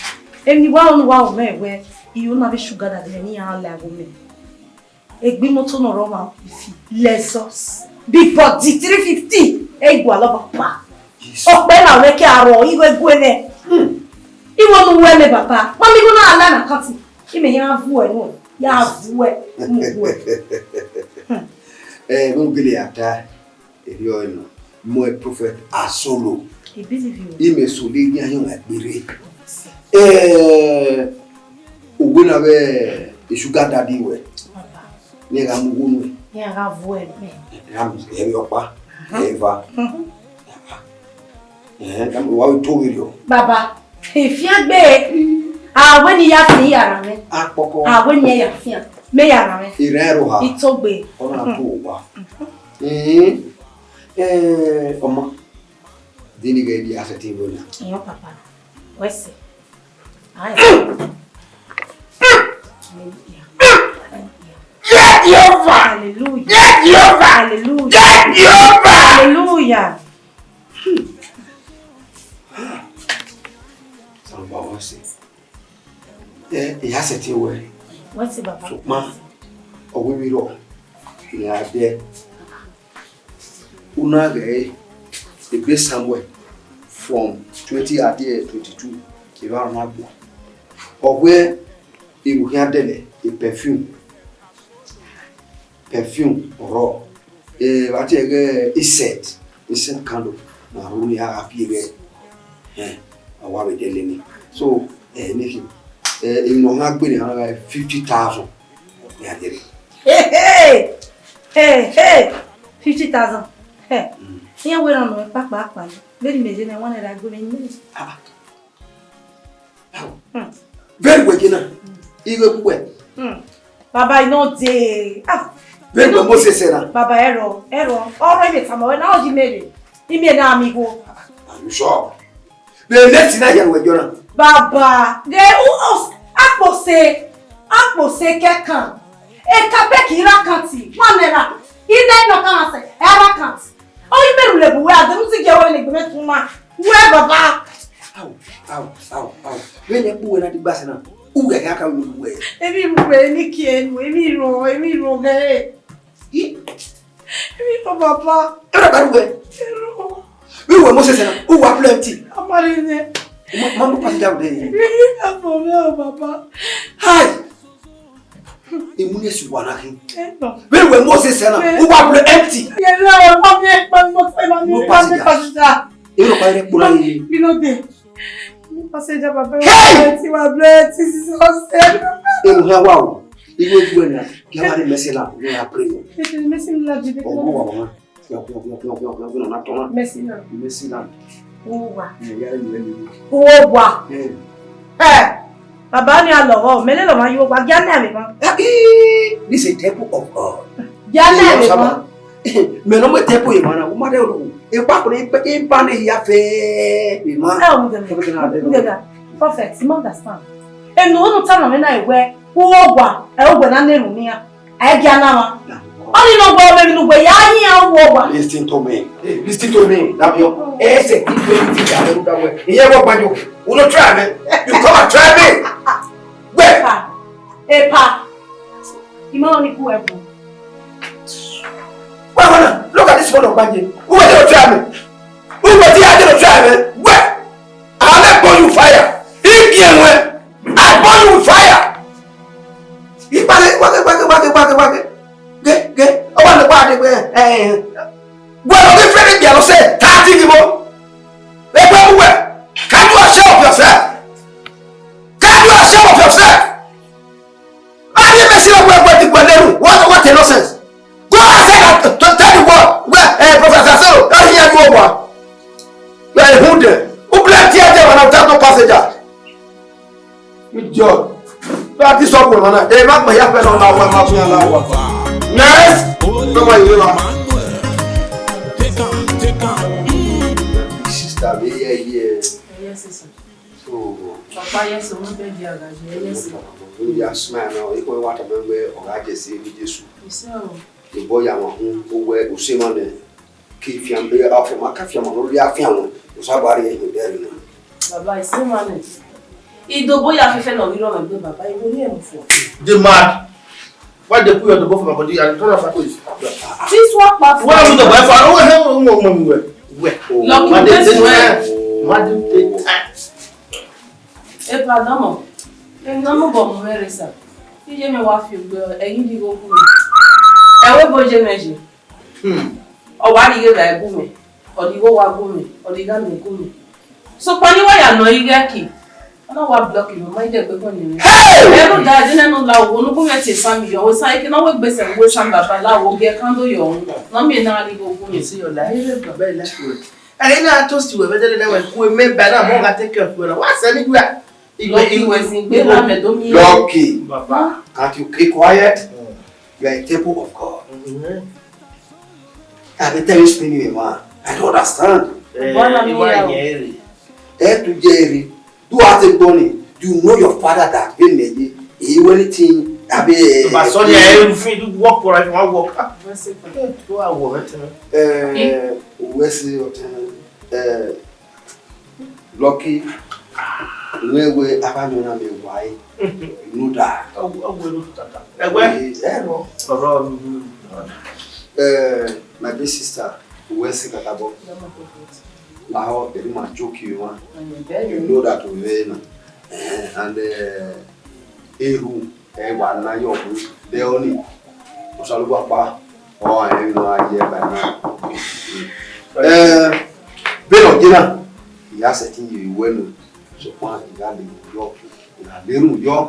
Emwi ne I wa rọ ne uwa ru mẹ wẹ, I ho na vbe sugar daddy mwẹ ne iran la ẹvbo mẹ. Egbe imoto ne ọ rre ọmwa ifi, Lexus, big body, three fifty, ẹ i gualọ baba. Ọkpẹ na mwẹ ke a rrọọ, igho gue mwẹ. Igho ne uwẹ mẹ baba, ma mi igho na la na kanti. Imẹ ya vuẹ nuẹn, ya vuẹ, mu vuẹ. Eh, vbene u gele ya ta, erriọ ẹre nọ, mẹ prophet Asolo. I believe you. Imẹ solo iran yan na gbere. Eh, uwẹ na vbe sugar daddy wẹ. Baba. Ne gha mu igho nuẹn. Ne gha vuẹ mẹ. Gha mu ẹre ọkpa, eva. Mhm. Ẹhẹn, wa vbe to vberriọ. Baba, ifian gbe, a wẹ ne I ya fian, I ya ra mwẹ. Akpọkọ. A wẹ ne I ya fian, mẹ ya ra mwẹ. Erẹn ẹre oha. I to gbe. Ọ na to owa. Ẹn, ẹn, ọmọ. Dini ghe di asẹ te wẹ na. Iyan papa. Wẹsẹ. Aye. Hallelujah. Hallelujah. Yeah, Jehovah. Hallelujah. Yeah, Jehovah. Hallelujah. Yeah, Jehovah. Hallelujah. Samba wẹsẹ. Eh, I ya sẹtin wẹ. Wẹsẹ baba. Sokpan, ọ wẹ vberriọ, I ya dẹ. U na ghẹ egbe Samuel from twenty thirteen twenty-two, evba na gbo. Ọ wẹ erhu khian dẹlẹ, e perfume. Perfume ọrọ. Eh, vbe a tie ẹghẹ incense, incense candle, na ru ne a gha pie ẹghẹ. Eh, a wa vbe dẹlẹ ni. So, eh, ne khin, eh, emwi ne ọ khian gbe ne a na gha fifty thousand. Ya dẹrẹ. Hey, hey! Hey, hey! Fifty thousand. Hey. Mm. Iran wẹ na nọ kpakpakpa. Vbene imẹ ye na, one naira gbe mwẹ imẹ. Ah. Hmm. Vbene wẹ ye na, igho ku wẹ. Hmm. Baba, I no dey. Ah. Vbene wẹ Moses na. Baba, ẹrọ, ẹrọ. Ọrọ imẹ tama wẹ na, ọ yi mẹ rre. Imẹ na mi igho. Are you sure? Vbe next na ya wẹ jọ na. Baba, de u os akpose, akpose kẹkan. Eka bẹki ra kanti, one naira. Ina ina kan se, era kanti. O yi meru le bu wẹ, a de mu ti gie wẹ ne egbe mwẹ tun ma. Wẹ baba. Au, au, au, au. Vbene ẹkpo wẹ na di gba sẹ na. U ghẹ gha ka ru wẹ. Emwi ru wẹ, emwi kie nu, emwi ru, emwi ru ghe. Ih. Emwi ru baba. Era ba ru wẹ. Eru. Vbe wẹ Moses na, u wa plenty. Amari ne. Ma, ma mu passenger de. Emwi ru baba. Hai. Emu ne si wa na khin. Vbene wẹ Moses na, u wa blow empty. Ye na, ma mi, ma mi, ma mi, ma mi, ma mi, pastor. Ero pa ere kpona ye. Mi no dey. Mi pastor ja baba. Hey! Ti wa blow empty, Jesus. Emu ha wa o. Iwe gbe na. Ki wa de message la, we are praying. Message la, jide. Owo wa mama. Mercy land. Mercy land. Owa. Owa. Eh. Baba ni a lọghọ, mẹ lele ọmwa ye owa, gia nẹ mwẹ emwa. This is a temple of God. Gia nẹ mwẹ emwa. Mẹ ne ọ mu temple emwa na, u ma rẹ oro. Ekpa kure, iba ne ya fe emwa. Ẹ o, mu gẹgẹ. Mu gẹgẹ. Prophet, you understand? Enu unu ta na mwẹ na wẹ, owa, ẹ owa na ne ru nian. Ẹ gia na wa. Ọni nọ wẹ ọmọ emwi ne uwẹ ya yin a wọ wa. Listen to me. Hey, listen to me. That your essay keep going to the other way. Iye wọ gbajo. You no try me. You come and try me. Where? Epa. Epa. Ima oni ku ebu. Wait, wait, look at this one of Banje. Who will you try me? Who will you try me? Where? I will burn you fire. If you win, I burn you with fire. Ìpàdé wákẹ́ wákẹ́ wákẹ́ wákẹ́ wákẹ́. Gé gé. Ọwọ́ àlọ́ wà ní pé ẹ̀ ẹ̀. Wọ́n lọ bí Fẹ́rẹ́ gbìyànjú sẹ́, tá a ti yìí mọ́. Ẹgbẹ́ wúwẹ̀, can you ashamed of yourself? Can you ashamed of yourself? Have you ever seen a word word the Gualenu? What what a nonsense! Go outside and t- t- tell the world where uh, Professor Solo, don't hear you over. You are a hoodoo. Who blame tear them and have no passenger? Idiot. That is what we want. Hey, make my hair fell on my wife, my friend, my wife. Yes. Come on, you know. Sister, me here, here. Yes, sir. So, Papa, yes, sir. Mo fẹ́ di àgàjì, yes, sir. You are smile now. You go what I'm going to get see Jesus. Yes, sir. The boy, I'm a home. Who where? Who say man? Kí fian bẹ afian ma ka fian ma no ri afian wọn. Osa ba ri ẹyin bẹrẹ na. Baba, ise ma nẹ. Idobo ya fẹfẹ nọ ghi rọ mwẹ gbe baba, iwo ni ẹ mu fọ. Dey mad. Why they put your dobo for my body and turn off my face? This one pa. Why am I the boy for? Oh, hey, oh, oh, oh, oh, oh. Lucky this way. Mad dey time. Epa dọmọ. Emwi ne ọ mobọ mu mwẹ rre sa. Iye mwẹ wa fi ogbe ẹyin di gho gu mwẹ. Ẹwe bo ye mwẹ ye. Hmm. Ọ wa rhie vbe ẹbu mwẹ, ọ rhie igho wa gu mwẹ, ọ rhie igha mwẹ gu mwẹ. Sokpan ne I wa ya nọ ighe ẹki, ọ na wa block mwẹ, ọ ma i dẹgbe guan ne mwẹ. Hey! Ẹ rhunmwuda ẹdẹ nene u la owo ne u gu mwẹ tie esan mi yọ, esan eke ne ọ wegbe sẹ vbe uwu esan baba la owo gie ẹkan do yọ ọnrẹn, ne ọ miẹn ne a rhie igho gu mwẹ. You see your life? Ẹ rre baba. Baba, your life well. Ẹre na toast wẹ vbe dede wẹ ku mẹ ba na mo ga take care of you na. Wa sẹ mi gua. Igbe Lucky igbe wẹ sin gbe igbe na mẹ do mi. Lucky. Baba. Can't you keep quiet? Mm. You are a temple of God. Mm-hmm. I been tell you spinning a man. I don't understand. Eh, Bwana iwa mi ya. Yẹn rè. Eh, to Jerry. Do what you want. You know your father that been me. He will anything. I be. But sorry, I everything do work for if you want work. Ah, Mercy. Eh, do I work? Eh, where's your time? Eh, Lucky, mwẹ wẹ avbe amẹ na mẹ wa ẹre, you know that. Ọ wẹ no tata. Ẹwẹ. Eh, ẹ rọ. Ọrọ. Eh, my big sister, wẹ si kakabọ. Lahọ, eri ma joke you, man. You know that we were na. Eh, and eh, Eru, ẹ wa na yọ ọghe, de ọni, Osanobua kpa, ọ rẹn emwi ne ọ gha ye ẹre ba na. Eh, vbene ọ ye na, I gha sẹtin ye vbe uwẹ nọ, sokpan I gha lele unu yọ, I gha lele unu yọ,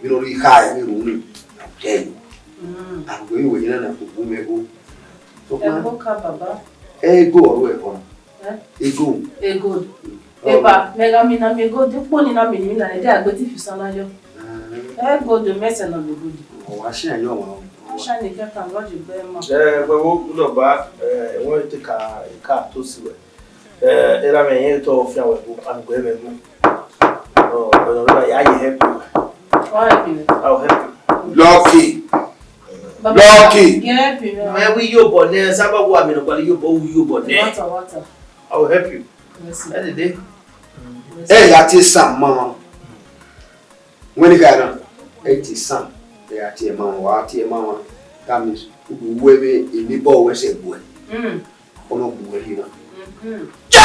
vbene ọ rhie kha ẹre vbe unu, I tell you. Mm. And wẹ vbe uwẹ ye na na koko mwẹ gho. Sokpan, ẹgbo ka baba. Ẹgbo ọre ẹkhọ na. Eh? Ego. Ego. Mm. Eba, mẹ gha mina miẹn ego, de ukpo ni na mina mina, ẹdẹ a gbe te ifisan na yọ. Mm. Ego do mẹ sẹ nọ vbe ego do. Ọ wa shine yọ wan. Ọ shine kẹkan, God you very much. Eh, wẹ wo, Udoba, eh, I want to take a, a car to see wẹ. Eh, era mẹ yẹn to fian wẹ go, and go wẹ go. Oh, but no, I, I help you. I'll help you. I'll help you. Lucky. Baba, Lucky. Get help you. Mẹ wi yo bọ nẹ, saba wo amẹ nọ, kwali yo bọ, wi yo bọ nẹ. Water, water. I will help you. Mercy. Ẹ dede. Ẹ ya tie Sam ma wan. Wẹn ni gha na, ẹ tie Sam, ẹ ya tie ma wan, wa tie ma wan. That means, u do wẹ vbe eni bọ wẹ sẹ gbuẹ. Mm. Ọ nọ gbuẹ rhie na. Mhm. Ja!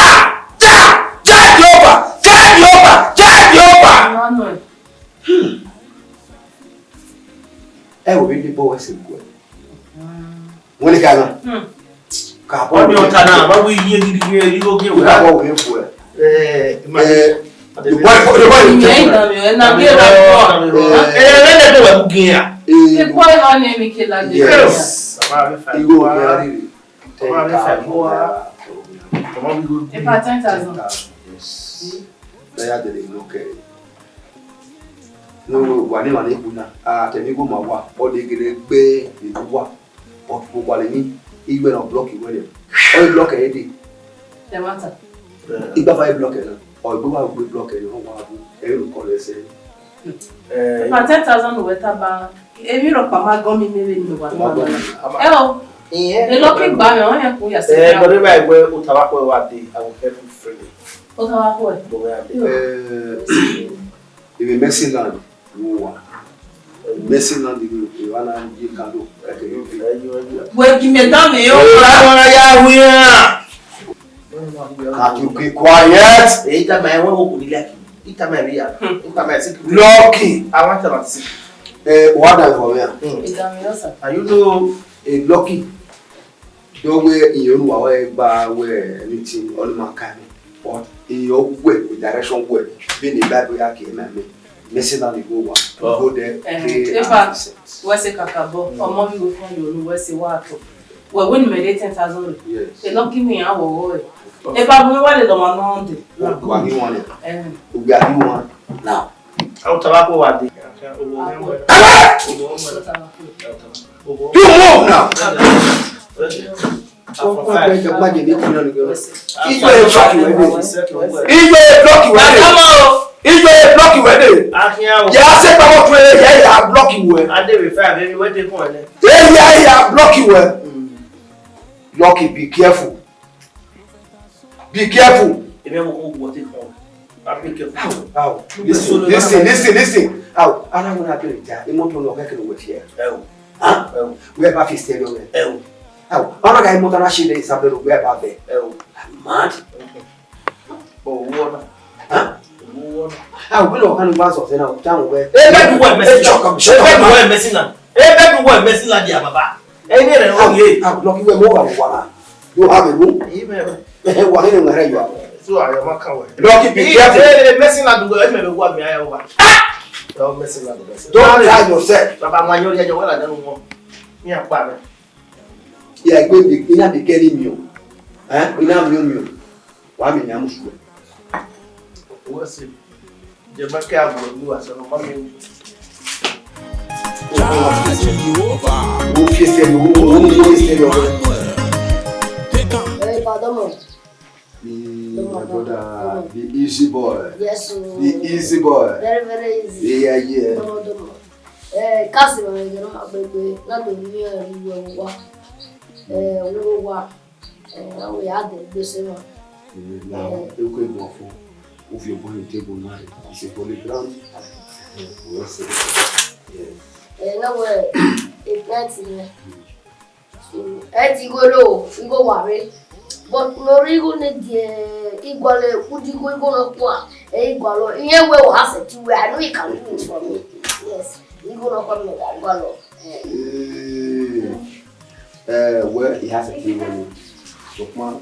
Ja! Ja Jehova! Ja Jehova! Ja Jehova! Emmanuel. Hmm. Ẹ wo vbe eni bọ wẹ sẹ gbuẹ. Mm. Wẹn ni gha na. Hmm. Ka bọ. Ọni ọta na, ma wi ye gidi ye, ye igho gie wẹ. Ka bọ wẹ bu ẹ. Eh, ma. Eh, the boy, the boy. Ìyẹn ìdààmú ẹ̀ náà bí ẹ bá bọ̀. Eh, eh, ẹ lẹ́dẹ̀ tó wẹ̀ kú gíga. Eh, ẹ kọ́ ẹ máa ní èmi kí ẹ lájẹ. Yes. Igho gie a rire. Ten thousand naira. About ten thousand. Yes. Ẹ ya dele ino kẹ. No, wa ne ma ne ku na. Ah, tẹ mi go ma wa. Ọ de gele gbe mi wa. Ọ ko wa le ni. Igbe na block iwe le. Ọ block e de. Ẹ ma ta. Igba fa block e na. Ọ igbe wa gbe block e na wa bu. E ru ko le se. Eh, about ten thousand we ta ba. Emwi rhọkpa ma gọn mi, mẹ vbe ne wa tama na. Ẹ o, Lucky gba mwẹ, ọ hẹn ku ya sẹ. Eh, but if I wear Utavakwe wa dey, I will help you freely. Utavakwe. But where I dey. Eh, even Mercy Land, wo wa. Mercy Land, you, you wanna, you can do. Okay, you. Wẹ gi mẹ dan mẹ yo. Wanna ya we are. Can you keep quiet? Eh, ita ma ẹwẹ wo kò ní lẹ́kì. Ita ma ẹ̀rí ya. Ita ma ẹ̀sìn. Lucky. I want to see. Eh, what are you for me? Ita ma ẹ̀rí ya. And you know, eh, Lucky. Do we in your wa we ba we anything on my kind. But in your way, the direction way, being the Bible ya ke na me. Mercy Land, you go wa. Go there. Eh, pray in fact, we say kakabo, ọmọ mi go fund you, we say wa to. Well, when you make ten thousand. Yes. They don't give me a wo. If I go, what they don't want to do. Wa ni wan. Eh. We are you one now. Utavakwe wa dey. You move now. Ọkọ ẹgbẹ ẹgbẹ jẹ ní kúrò nìkan. Ijọ ẹ block wẹ dé. Ijọ ẹ block wẹ dé. Ijọ ẹ block wẹ dé. Yà á sẹ pàwọ́ tó ẹ, yà á block wẹ. Ẹ yà á block wẹ. Lucky, be careful. Be careful. Ebe wo ko wo te ko. Be careful. How? How? Listen, listen, listen, listen. How? Ana mo na bẹrẹ ja. Imoto no kẹkẹ no wet here. Ẹ o. Huh? Ẹ o. Where ba fi stereo? Ẹ o. How? Ana ga imoto na shi le isabelo where ba be? Ẹ o. Mad. Owọ na. Huh? Owọ na. How? We no can go so na. Down where? Ebe du wẹ Mercy Land. Ebe du wẹ Mercy Land. Ebe du wẹ Mercy Land ya baba. Ebe rẹ o ye. How? Lucky where mo wa wa na. You have a room? Amen. Wa ni ngare yo. So I am a coward. Lucky, be careful. Mercy Land, do where me wa mi aya wa. Don't mess around with us. Don't try yourself. Baba, ma yo ya yo wa la danu mo. Mi a pa mi. Yeah, go be, ina be getting you. Eh? Ina mi mi. Wa mi na musu. Wo se. Je ma ke abu lu wa so no ma mi. Wo fi stereo, wo, wo, wo fi stereo. Hey, pardon. Be my brother, be easy boy. Yes, sir. Be easy boy. Very, very easy. Yeah, yeah. Domo, domo. Eh, kasi ma me gero ma gbegbe, na do mi, eh, wo wa. Eh, wo wa. Eh, na we ya de gbe se ma. Eh, na, e ko e bo fo. O fi obo ni table na, it's a holy ground. Eh, we say, yeah. Eh, na we, e plenty, yeah. So, ẹ ti igho lo, igho wa rre. But ne ọ rre igho ne die igualọ, udu igho, igho nọkua, ẹ i gualọ. Iran wẹ wa sẹ ti wẹ, I know you can do it for me. Yes, igho nọkua mẹ wa gualọ. Eh, eh, well, he has a problem. Sokpan,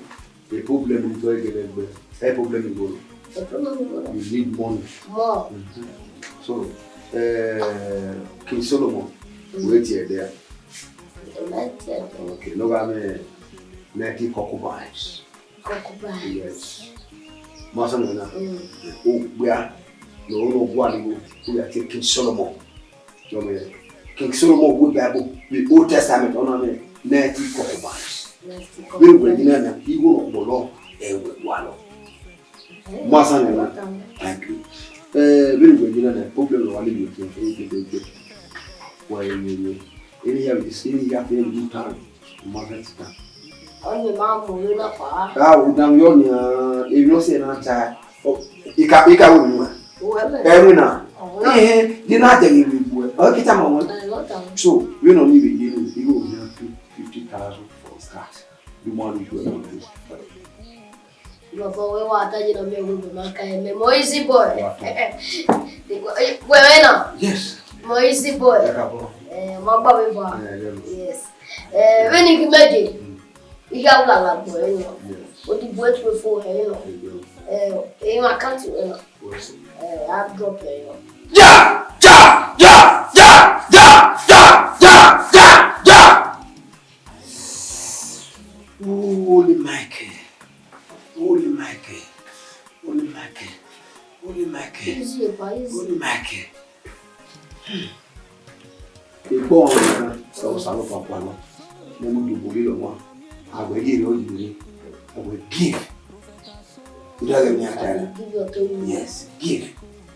a problem ni to egele gbe. A problem ni go. A problem ni go. You need money. More. Mhm. So, eh, King Solomon, mm, wait here there. United. Okay, no ga me ninety concubines. Concubines. Yes. Master Nana. Mm. Oh, we are no no one go. We are taking Solomon. You know, King Solomon go Bible, the Old Testament, on me ninety concubines. Ninety concubines. We were in an evil of the law, and we were. Master Nana. Thank you. Eh, very well, you know, the problem of one of you, you know, you know, why you know, any of this, any of you, you know, you know, you know, Ọni ma mu vbe na kpa. Ah, udan yọ ni, eh, emwi ọ sẹ na ta. Oh, ika, ika wo mi wa. Uwẹ mẹ. Ẹ wina. Ọwẹ. Eh, di na de ni bu. O kita ma won. Ẹ, wọ ta. So, we no need to, you know, you go have fifty thousand for start. You want to do it. Baba, wẹ wa ta yi na mẹ wo ma ka mẹ mo easy boy. Wa to. Wẹ wẹ na. Yes. Mo easy boy. Ẹ ka bọ. Eh, ma gba mi ba. Eh, yeah. Yes. Eh, vbene I ghi mẹ je, I gha la la gbọ ẹre nọ. Yes. Odibo ẹtu fo ẹre nọ. Yes. Eh, emwa account wẹ nọ. Yes. Eh, a drop ẹre nọ. Ja, ja, ja, ja, ja, ja, ja, ja, ja. Holy Michael, Holy Michael, Holy Michael, Holy Michael, easy, epa, easy. Holy Michael. Hmm. Ekpo ọmọ kan, sọ Osanobua gualọ. Ne mu du boli lọ wọn. Àwẹ̀ yìí rẹ yìí rẹ. Àwẹ̀ give. Uda gẹ mi ata na. Give your to you. Yes, give.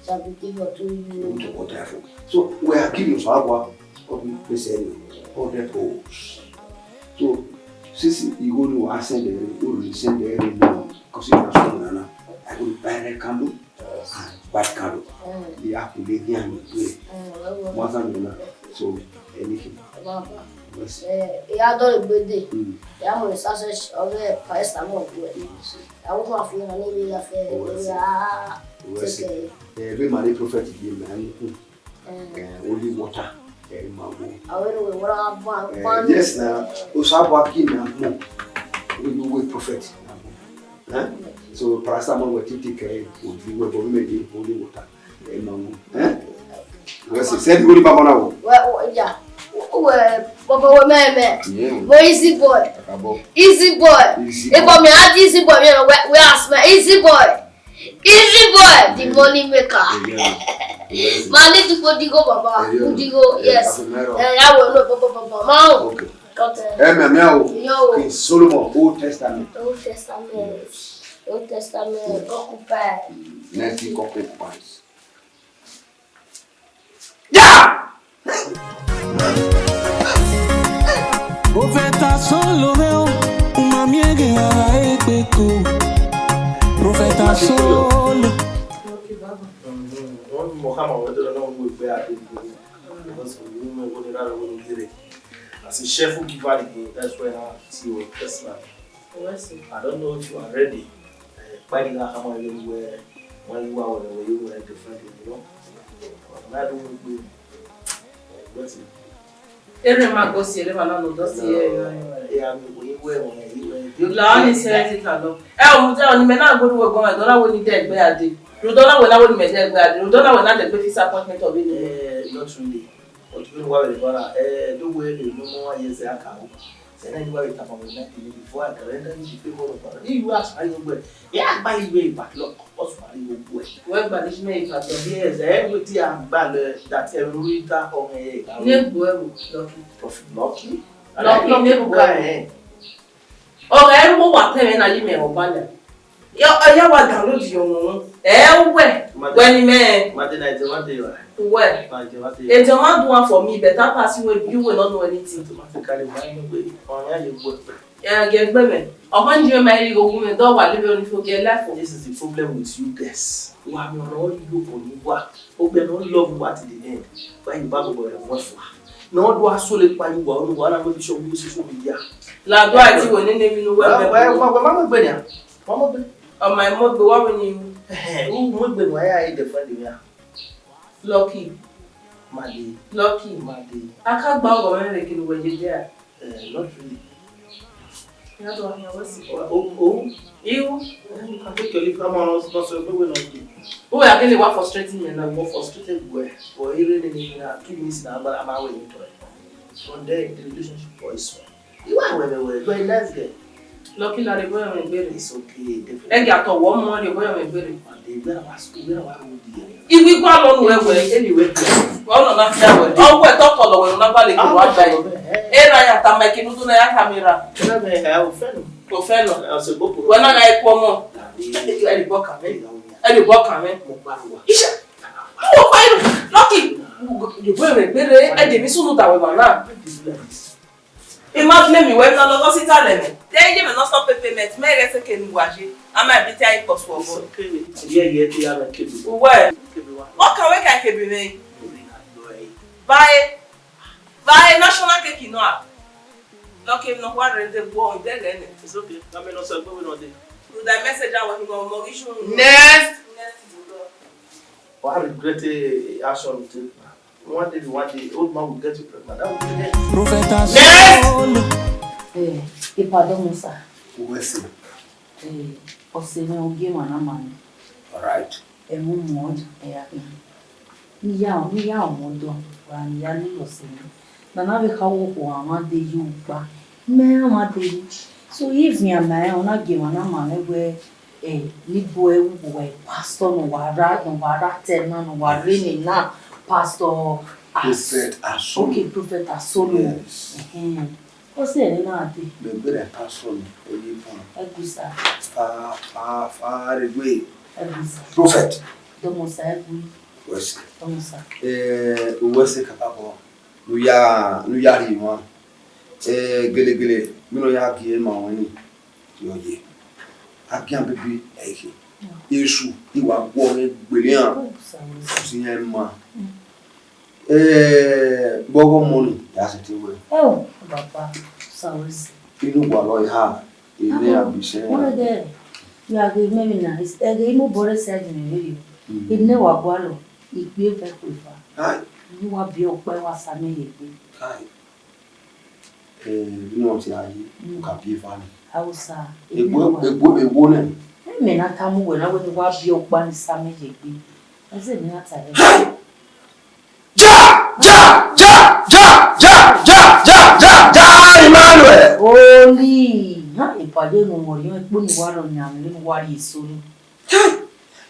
Shall be give your to you. Ohun tó kọ tẹ fún. So, we are giving for our Ọ ghi pese ẹre hundred pounds. So, since igho ni wa send ẹre, u rhie send ẹre now, because you na sọ na, I go buy red candle and white candle. Mm. They have to lay there and pray. Mm, well, well. Once I'm done, so, anything. Baba. Yes. Eh, I don't agree. Mm. I am a success of the paracetamol. Yes. I won't have to know any of the, Oh, yes. Ah, Yes. Take care. Eh, be marry prophet, be marry. Mm. Eh, holy water, eh, ma wo. Awe no we wara ban Eh, ban. Yes, na. Osa wa ki na mo. We do we prophet. Eh? So paracetamol we titi ke o di we bo me di holy water. Eh, ma wo. Eh? We say, say the holy mama na wo. We, we, yeah. We, Baba, we me, me. Yeah. Boy, easy boy. Akabo. Easy boy. Easy If boy. Me add easy boy, you know, we, we ask me, easy boy. Easy boy, the Yeah. money maker. Yeah. Yes. Money to go digo, Baba. Yeah. Go digo, Yeah. yes. That's a matter. Eh, I will know, Baba, Baba. Ma o. Okay. Okay. Eh, me, me, oh. Yo. King Solomon, Old Testament. Old Testament. Yes. Old Testament. Occupy. Next thing, Occupy. Ya! Profeta Solo veo, uma miẹn ghe a gha re kpeko. Profeta Solo. Wọ́n mọ̀ ká máa wọ́n tó lọ náà wọ́n gbé àdé gbogbo. Because we know what they are going to do. As a chef who give out the game, that's why I see you personally. Yes, sir. I don't know if you are ready. Eh, kpaidi gha khama vbe wẹ, wọn ghi wa wẹ, wẹ, you were different, you know. Na do we gbe. Eh, what's it? Erha ma go si erha na no do si erha. Eh, I mean, we were, we, we, we, La ni se ti ta lọ. Ẹ o, mu de, ọ ni mẹ na go do we go, ma do na we ni de gbe ade. Ru do na we na we ni mẹ de gbe ade. Ru do na we na de gbe fix appointment of it. Eh, not really. But vbene uwa vbe rre evba na, eh, do wẹ emwi ne ọ ma ye zẹ a ka ru. Ẹna ne uwa vbe tama mwẹ na, before I can render you the favour of God. Iye uwa suẹn ye wẹ, ya gba iye padlock, ọ suẹn ye wẹ. Wẹ gba ni si mẹ padlock. Yes, eh, wetin a gba lẹ that every ta ọmọ ẹ. Ne gbo ẹ wo, Lucky. Of Lucky. Lucky, ne gbo ẹ wo. Ọ ghẹ ru wa tẹn mwẹ na yi mẹ ọba na. Ọ ya wa download yọ wọn. Ẹ wẹ, wẹ ni mẹ. Mate na ete mate wa. Wẹ. Mate mate. Ete wan do one for me better pass you wey you wey no know anything. Automatically, why no way? Ọ̀rọ̀ yẹn yẹ gbọ́. Ẹ gẹ gbẹ mẹ. Ọmọ nji mẹ ma iri ogun mẹ dọ wa live on for gẹ life. This is the problem with you guys. Wa mi ọ̀rọ̀ yìí yóò kọ̀ ní wa. Ó gbẹ náà love wa to the end. Why you bá gbogbo ẹ̀ wọ́n fún wa? Náà do a sọ lè pa you wa, ó ní wàhálà lórí social media. Làdó àti wò nínú èmi ní wẹ́wẹ́. Wẹ́wẹ́, wẹ́wẹ́, wẹ́wẹ́, wẹ́wẹ́, wẹ́wẹ́. Ọmọ ẹ mọ gbe wa wẹ ni. Ẹhẹn, u mọ gbe wa ya e girlfriend mi a. Lucky. Made. Lucky. Made. A ka gba ọgọ mwẹ rre kene uwẹ ye dia. Eh, not really. Ya do anya wẹ si. O, o, o. Iwu. Eh, you can take your leave. Come on, no, no, so we will not be. Who are going to work frustrating me now? More frustrated where? For hearing in two minutes now, but I'm away into it. From there, the relationship boys. Iwa wẹ vbe wẹ, you are a nice girl. Lucky na rhie obọ yọ mwẹ egbe rre. It's okay, definitely. Ẹgia tọ wọ mọ rhie obọ yọ mwẹ egbe rre. And they where our school, where our road here. Iwi gua lọ nu ẹwẹ. Anyway, ọ nọ na fia wẹ. Ọ wẹ tọ kọlọ wẹ na ba le ke wa da. E ra ya ta ma ke nu do na ya kamera. Ẹ o fẹ nọ. O fẹ nọ. Wẹ na ga iku ọmọ. Ẹ ri bọ kan mẹ. Ẹ ri bọ kan mẹ. Mo pa wa. Iṣẹ. Mo pa iru. Lucky. Rhie obọ yọ mwẹ egbe rre. Ẹ de mi sunu da wẹ ma na. I ma blame you, wẹ nọ lọghọ sita lẹ mẹ. Te iye mẹ nọ stop pay payment, mẹ ghẹ sẹ ke ne uwa ye. A ma bi te a ikpọ su ọbọ. Ye ye te ya mẹ kebe. Uwẹ. Kebe wa. Ọ kan wẹ ka kebe mẹ. Ba e. Ba e national cake nọ a. Nọ ke nọ wa rẹ de gbọ ide rẹ nẹ. It's okay. Na me no so gbe we no dey. Through thy message, I want him on more issue. Next. Next. Wa regret the action you take. One day, one day, old man will get you pregnant. That will be the end. Prophet Asolo. Eh, ipadọ musa. Who was it? Eh, ọse mwẹ ogie mwa na ma nẹ. All right. Ẹ mu mu ọdọ, ẹ ya khin. Ne I ya, ne I ya ọmọ ọdọ, wa ne I ya lele ọse mwẹ. Na na vbe kha wo okhuo a ma de ye ukpa. Mẹ a ma de ye. So, ivian ma rẹn, ọ na gie emwa na ma mwẹ wẹ, eh, ne I bu ẹre vbe uwu pastor ne uwa ra, ne uwa ra tẹ na, ne uwa rre ne na, Pastor As-, Prophet Asolo. Okay, Prophet Asolo. Yes. Ẹhẹn. Ọ sẹ ẹre na de. Mẹ gberra pastor ni, ẹ ye fun. Ẹ gui sa. Fa, fa, fa, re gbe. Ẹ gui sa. Prophet. Dọmọ sa, ẹ gui. Wẹ sẹ. Dọmọ sa. Eh, wẹ sẹ kakabọ. Ne u ya, ne u ya rhie emwa. Eh, gelegele, vbene ọ ya gie ma ruẹn ni, yọ ye. A gian bibi, ẹ i khin. Esu, I wa guọmwẹ gbele iran. Usi iran ma. Eh, vbe ọghọ ọmọ ni, ya sẹtin wẹ. Ẹ o, baba, Samuel. Inu wa lọ ha, ene Abo, abisẹ. Wọ́n lè dẹ́, ya ghe mẹ́rin na, ẹgẹ imobọ rẹ side mẹ rere. Mm. Ene wa gualọ, ikpia vẹ khueva. Ai. Unu wa biẹ ọkpa wa sa mẹ ye egbe. Ai. Eh, unu ọ ti a ye, mm, u ka biẹ eva nẹ. Hausa, egbe, ene wa. Egbe, egbe nẹ. Mẹ na tama uwẹ na wẹ ne wa biẹ ọkpa ni sa mẹ ye egbe. Ẹzẹ ne a ta rẹ. Ja, ja, ja, Emmanuel. Oli, ha, ipade ne u mwẹ ọriọn ekpo ni wa rọ yan mwẹ, ne u wa rhie eso ni.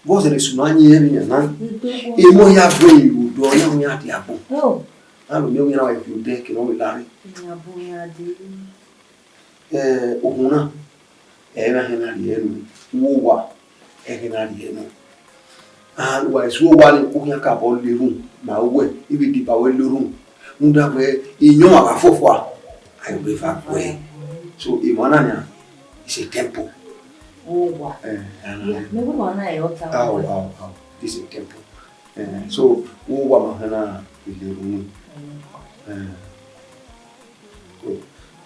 Vbọzẹ ne Esu na yin ẹmwẹ yan na? Egbe wọ. Emọ ya bu ẹre ru odọ, ọ ya mu iran dia agbọn. Oh. Aro miẹn iran wa ye odẹ ke ne ọ vbe la rre. Iran bu iran dee. Eh, uhunmwu na, ẹ i na hẹn na rhie nọ, uwu owa, ẹ i hẹn na rhie nọ. And wa i su owa ni, u khian ka bọ le erhunmwu, ma uwẹ, I vbe deba wẹ le erhunmwu. Rhunmwuda wẹ, iyọnmwa gha fọfua, a i vbe eva guẹ. So, emwa na nia, it's a temple. Owa. Eh, ana. Yeah, mẹ wẹ emwa na ẹ ọta. Ao, ao, ao. This is a temple. Eh, so, uwu owa ma hẹn na rhie le erhunmwu. Mm. Eh. Good.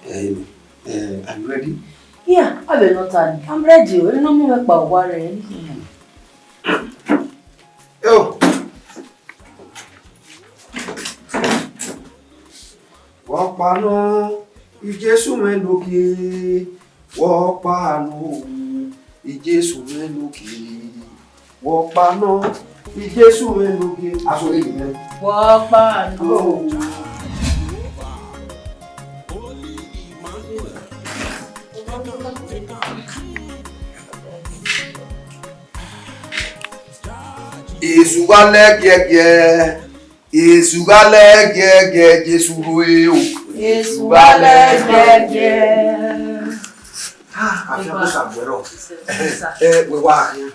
Eh, eh, are you ready? Yeah, I will not tarry. I'm ready. You know me, my power. Yo. Vbe ọkpa nọ, Jesu mwẹ ne ogie. Vbe ọkpa nọ, Jesu mwẹ ne ogie. Vbe ọkpa nọ, Jesu mwẹ ne ogie. Aso lele mwẹ. Vbe ọkpa nọ. Esu gha lẹ giẹgiẹ, Esu gha lẹ giẹgiẹ, Jesu rue o. Esu gha lẹ giẹgiẹ. Ah, afian ko sa gbẹrọ. Eh, wẹ wa khian.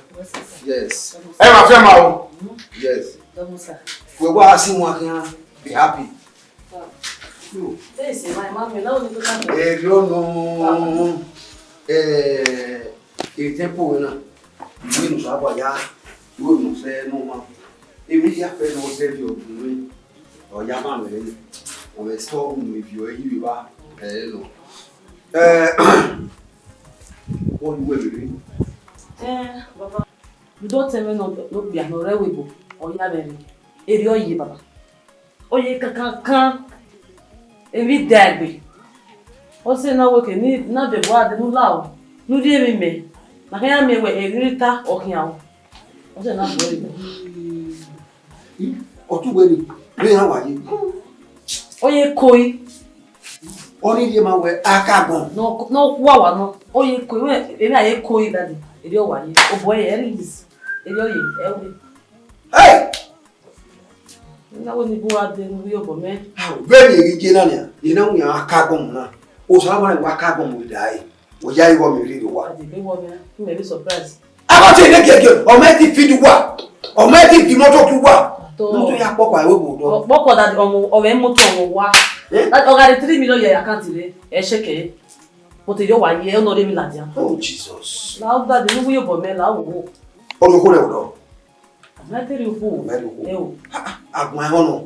Yes. Ẹ wa fian ma o. Yes. Wẹ wa si wọn khian. Be happy. Yo. Erriọ nọ, eh, e temple wẹ na, iwẹ ne Osanobua ya, iwẹ ne ọ sẹ ne ọ ma. Emwi hia fẹ ne ọ sẹ vbe ọdun nẹ, ọ ya ma mwẹ rẹ, ọ mwẹ store room vbe ivbi ọre yi vbe evba, ẹ nọ. Eh, ọ yi uwẹ vbe rre. Eh, baba. Rhunmwuda otọ mwẹ ne okpia ne ọ rre ẹvbo ebo, ọ ya mwẹ rre. Erriọ ye, baba. Ọ ye kankankan, emwi daegbe. Ọ sẹ ne ọ wẹ ke ne a viọ ẹvbo a dee ne u la o, ne u rhie emwi mẹ, ne a khian ya miẹn wẹ erriọ ta ọ khian o. Ọ sẹ ne a viọ ẹre. Ọ tu wẹ ni, vbe iran wa ye. Ọ ye koi. Ọ ni rhie ma wẹ akagbọn. Ne ọ, ne ọ khua wa nọ, ọ ye koi, emwi a ye koi dade, erriọ wa ye. Obọ ẹre, ẹre is, erriọ ye, ẹ wẹ. Hey! Na wẹ ne I bu uwa dee ne u rhie obọ mẹ. Vbene I ghi gie na nia, I na winna akagbọn mu na. Osanobua wa akagbọn mu da ẹre. Wẹ ya igho mẹ rhirhi owa. A debe wọ mẹ, mẹ be surprise. Abọ te ne giẹgiẹ, ọ ma ti feed uwa. Ọ ma ti fi imoto gie uwa. Imoto ya kpọkọ ẹvbo ebo dọ. Ọ kpọkọ da ọmọ, ọ vbe imoto ọmọ wa. Eh? Ọ gha rre three million ye account rẹ, ẹ check ẹ. But erriọ wa ye, ọ nọ rre emwi ladian. Oh, Jesus. La u dade, ne u rhie obọ mẹ, la u wo. Ọ rhie okhuo rẹ odọ. Mẹ te rhie okhuo. Mẹ rhie okhuo. Ẹ o. Ah, ah, agbọn ẹmwẹ nọ.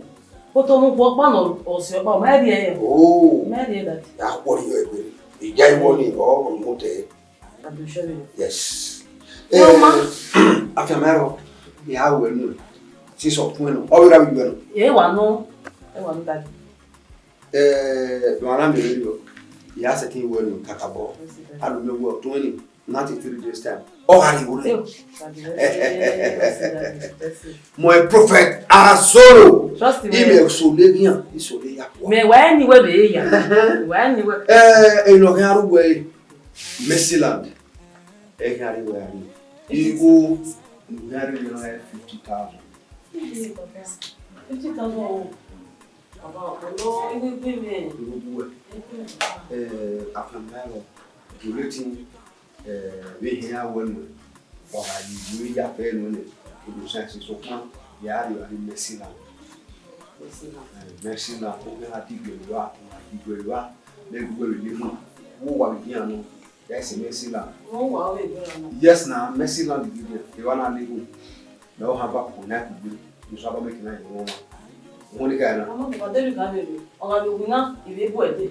But ọmọ okhuo ọkpa nọ, ọ si ọkpa, ọ ma rhie ẹre. Oh. Ma rhie dade. Ya khuọrhọ egbe. Iya iwọ ni, ọ, ọ mu tẹ. Abishọbi. Yes. No, ma. Eh, afianma ẹrọ, ya wẹ nu. Since ọ tun ẹn nọ, ọ vbe ra vbe yu ẹn nọ. Ẹ wa nọ, ẹ wa nọ dade. Eh, mẹ wa na miẹn vberriọ, ya sẹtin wẹ nu kakabọ. Anu mẹ wẹ ọ tun ẹn ni, ninety three days time. Ọ gha rhie igho rre. Mọ prophet Asoro. Trust me. Imẹ sole ghian, isole ya kua. Mẹ wa ni wẹ vbe ya. Wa ni wẹ. Eh, enọ ghian ru wẹ. Mercyland, ẹ khian rre wẹ a rre. Igho ne u khian rre na fifty thousand. Fifty thousand o. Baba, ọpọlọ, igho gbe mwẹ. Igho gbe uwẹ. Eh, afianma ẹrọ, Juliet, eh, vbe hia wẹ nuẹn, ọ gha ye ivbi ya fẹ nuẹn nẹ, Osanobua sẹ sokpan, ya rrie a rrie Mercyland. Mercy na, o gha di gbe vba, o gha di gbe vba, ne gu wẹ vbe lehun, wo wa vbe dian nọ, that is a mercy land. Wọ́n wà ó lè gbéra náà. Yes na, mercy land is there. Eva na lehun. Na o ha ba ko na kugbe, you saba make na you wan. Wọ́n ní ká na. Ọmọ bàbá David kan lè lò, ọ̀rọ̀ ló wí náà, ìwé bọ̀ ẹ̀ dé.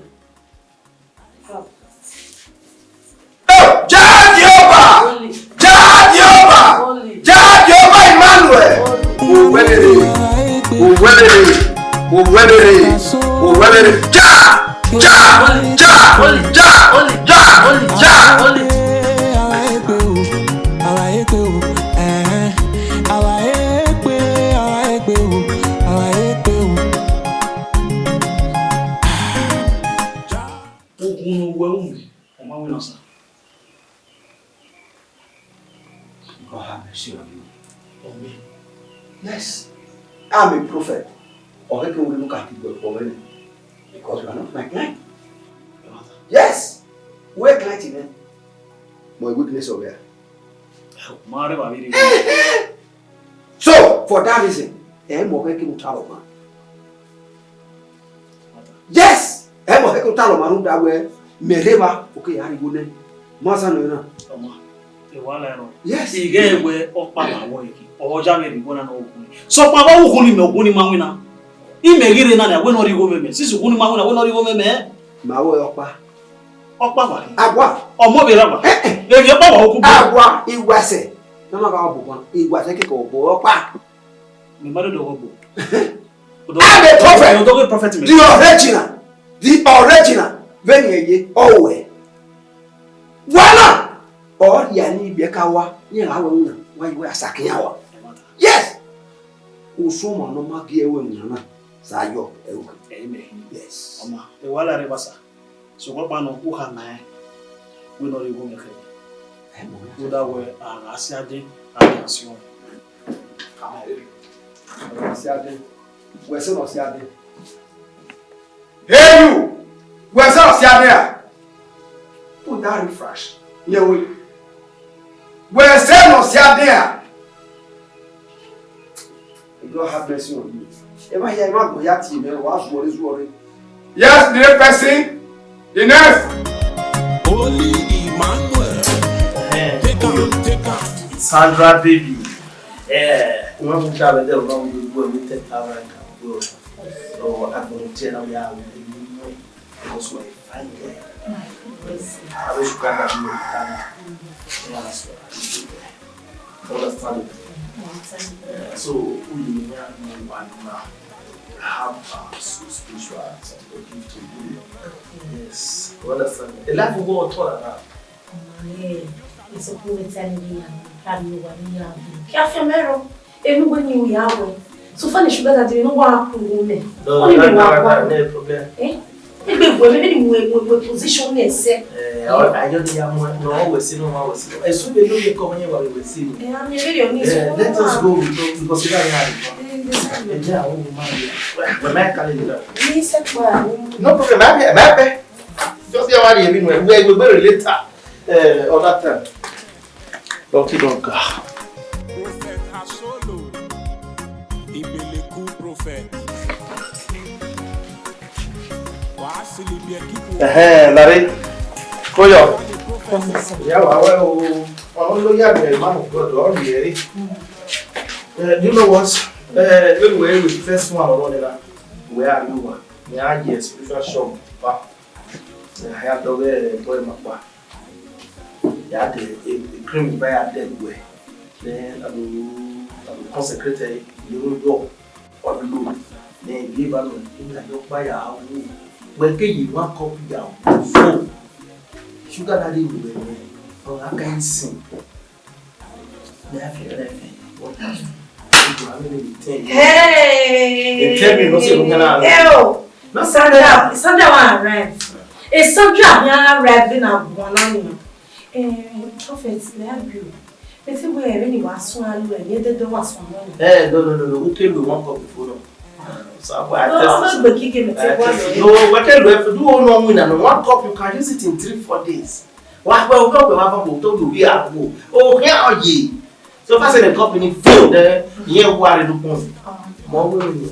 Jah Jehovah! Jah Jehovah! Jah Jehovah Emmanuel! Owẹrere, owẹrere, owẹrere, owẹrere. Jah! Jah! Jah! Jah! Jah! Jah! Ogun ne uwẹ ru mẹ, ọ ma winna sa. God have mercy on you. Amen. Yes. I'm a prophet. Ọ khẹke wẹ ne u ka tigbe ọkpọ mwẹ nẹ. Because you are not my client. Yes. Wẹ client nẹ. My weakness over here. Ma rẹ vba vbe rre. So, for that reason, ẹ mọ khẹke mu talọ ma. Yes, ẹ mọ khẹke mu talọ ma rhunmwuda wẹ mẹ rre evba, oke ya rhie igho nẹ. Ma sa nọ na. Ọma, ẹ wa la ẹrọ. Yes. Ighẹ wẹ ọkpa ma wọ eki, ọ ya vbe rhie igho na ne ọ wu ukhunmwu. Sokpan vbe ọ wu ukhunmwu mẹ, ukhunmwu ma winna. Imẹ ghi rre na nia, wẹ ne ọ rhie igho mwẹ mẹ. Since ukhunmwu ma winna, wẹ ne ọ rhie igho mwẹ mẹ. Ma wẹ ọkpa. Ọkpa wa. Agua. Ọmọ vbe ra wa. Eh, eh. Emwi ọkpa wa okugbe. Agua, iwasẹ. Na ma gha ọbọ ban, iwasẹ keke ọbọ ọkpa. Mẹ ma do dọghọ ọbọ. I'm a prophet. Odoghe prophet mẹ. The original. The original. Vbene ẹ ye, ọ wẹ. Wa na. Ọ rhia ni ibiẹka wa, iran gha wẹ winna, wa yi wẹ asakian wa. Yes. Osọmọ ne ọ ma gie ẹre winna na, sa yọ ẹre. Amen. Yes. Ọma, ẹ wa la rre vba sa. Sokpan ọkpa nọ, u kha ma rẹn, wẹ ne ọ rhie igho mwẹ khẹ. Ẹ mọ na. Rhunmwuda wẹ a gha si adin, a gha si ọnrẹn. A ma rre. Wẹ si adin. Wẹ sẹ ne ọ si adin. Hey you! Wẹ sẹ ne ọ si adin a? Put that refresh. Yẹ wẹ. Wẹ sẹ ne ọ si adin a? May God have mercy on you. Ẹ ma hia, ẹ ma gbọn ya tie mẹ, wa zuọ re, zuọ re. Yes, the next person. The next. Holy Emmanuel. Take am, take am. Sandra baby. Eh, una mucha vede una un due mi te tava in campo. So, agbọn tie na ya. Because you are a fine girl. I wish you can have me. You understand? Uh, so, who you know now? Have a so spiritual and some gift to you. Yes, you understand? A life will go on taller now. Ọmọ rẹ, ẹ sọ pé ó fẹ́ tẹ́ mi níyàwó, tàbí ó wà níyàwó. Kí a fẹ́ mẹ́rọ, inú wo ni ìyá wẹ̀? So far, the sugar daddy, no one approve me. No, no, no, no, no problem. Eh? Egbe wẹ, maybe the way, way, way position ne sẹ. Eh, I, I just ya mo, no, we see no, we see no. As soon as you come here, we see no. Eh, I'm very honest. Eh, let us go with, because you don't have it. Eh, this one. Eh, yeah, oh, man. Well, my calendar. Yes, sir. No problem. I'm here. I'm here. Just be worry, you know. We will be later. Eh, other time. Lucky dog. Prophet Asolo. Ibeleku prophet. Wa sili bi ekipu. Ẹhẹn, Larry. Koyo. Ya wa wẹ o. Ọlọ́run ló yà mí, man of God, all the way. Eh, do you know what? Eh, when we were with the first one, Ọlọ́run, where are you? Me, I get spiritual shock. Wow. Eh, I had to be, boy, my pa. Ya de, e, e cream ba ya de gbe. Then I will, I will consecrate it. You know, do. Ọ lo. Then you ba no, in na yo pa ya wu. Wẹ ke yi one cup ya wu. So, sugar daddy will be, oh, I can sing. Left, left. What happened? People are really ten. Hey! They tell me, no, say, no, no, no. Hey, oh. No, Sandra, Sandra wan arrive. Eh, Sandra wan arrive na guan na ni. Eh, prophet, me help you. Me say we really wa sun alu e, me dey do wa sun alu. Eh, no, no, no, no. Who came with one cup before no? So I, I no, test I'm not it. Gbe kike me take one. No, we can do if you do no win and one cup, you can use it in three, four days. Wa pe o pe wa fọ to do bi agbo. O kẹ ọ ye. So far say the company full there, yeah, worry no point. Mo we.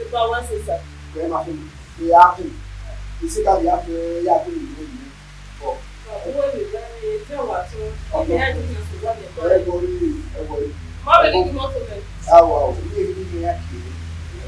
Epa wa sesa. Wẹ ma fẹ, ẹ ya fẹ. Isi ka ya fẹ, ya fẹ ni mo ni. Ọ. Uwẹ vbe gha rre, te wa tọn. Ọ. Ẹ ya di na so wa ne. Ẹ wọ ri, ẹ wọ ri. Ma vbe ni ki mọto mẹ. Awa o, iye ni me ya ke.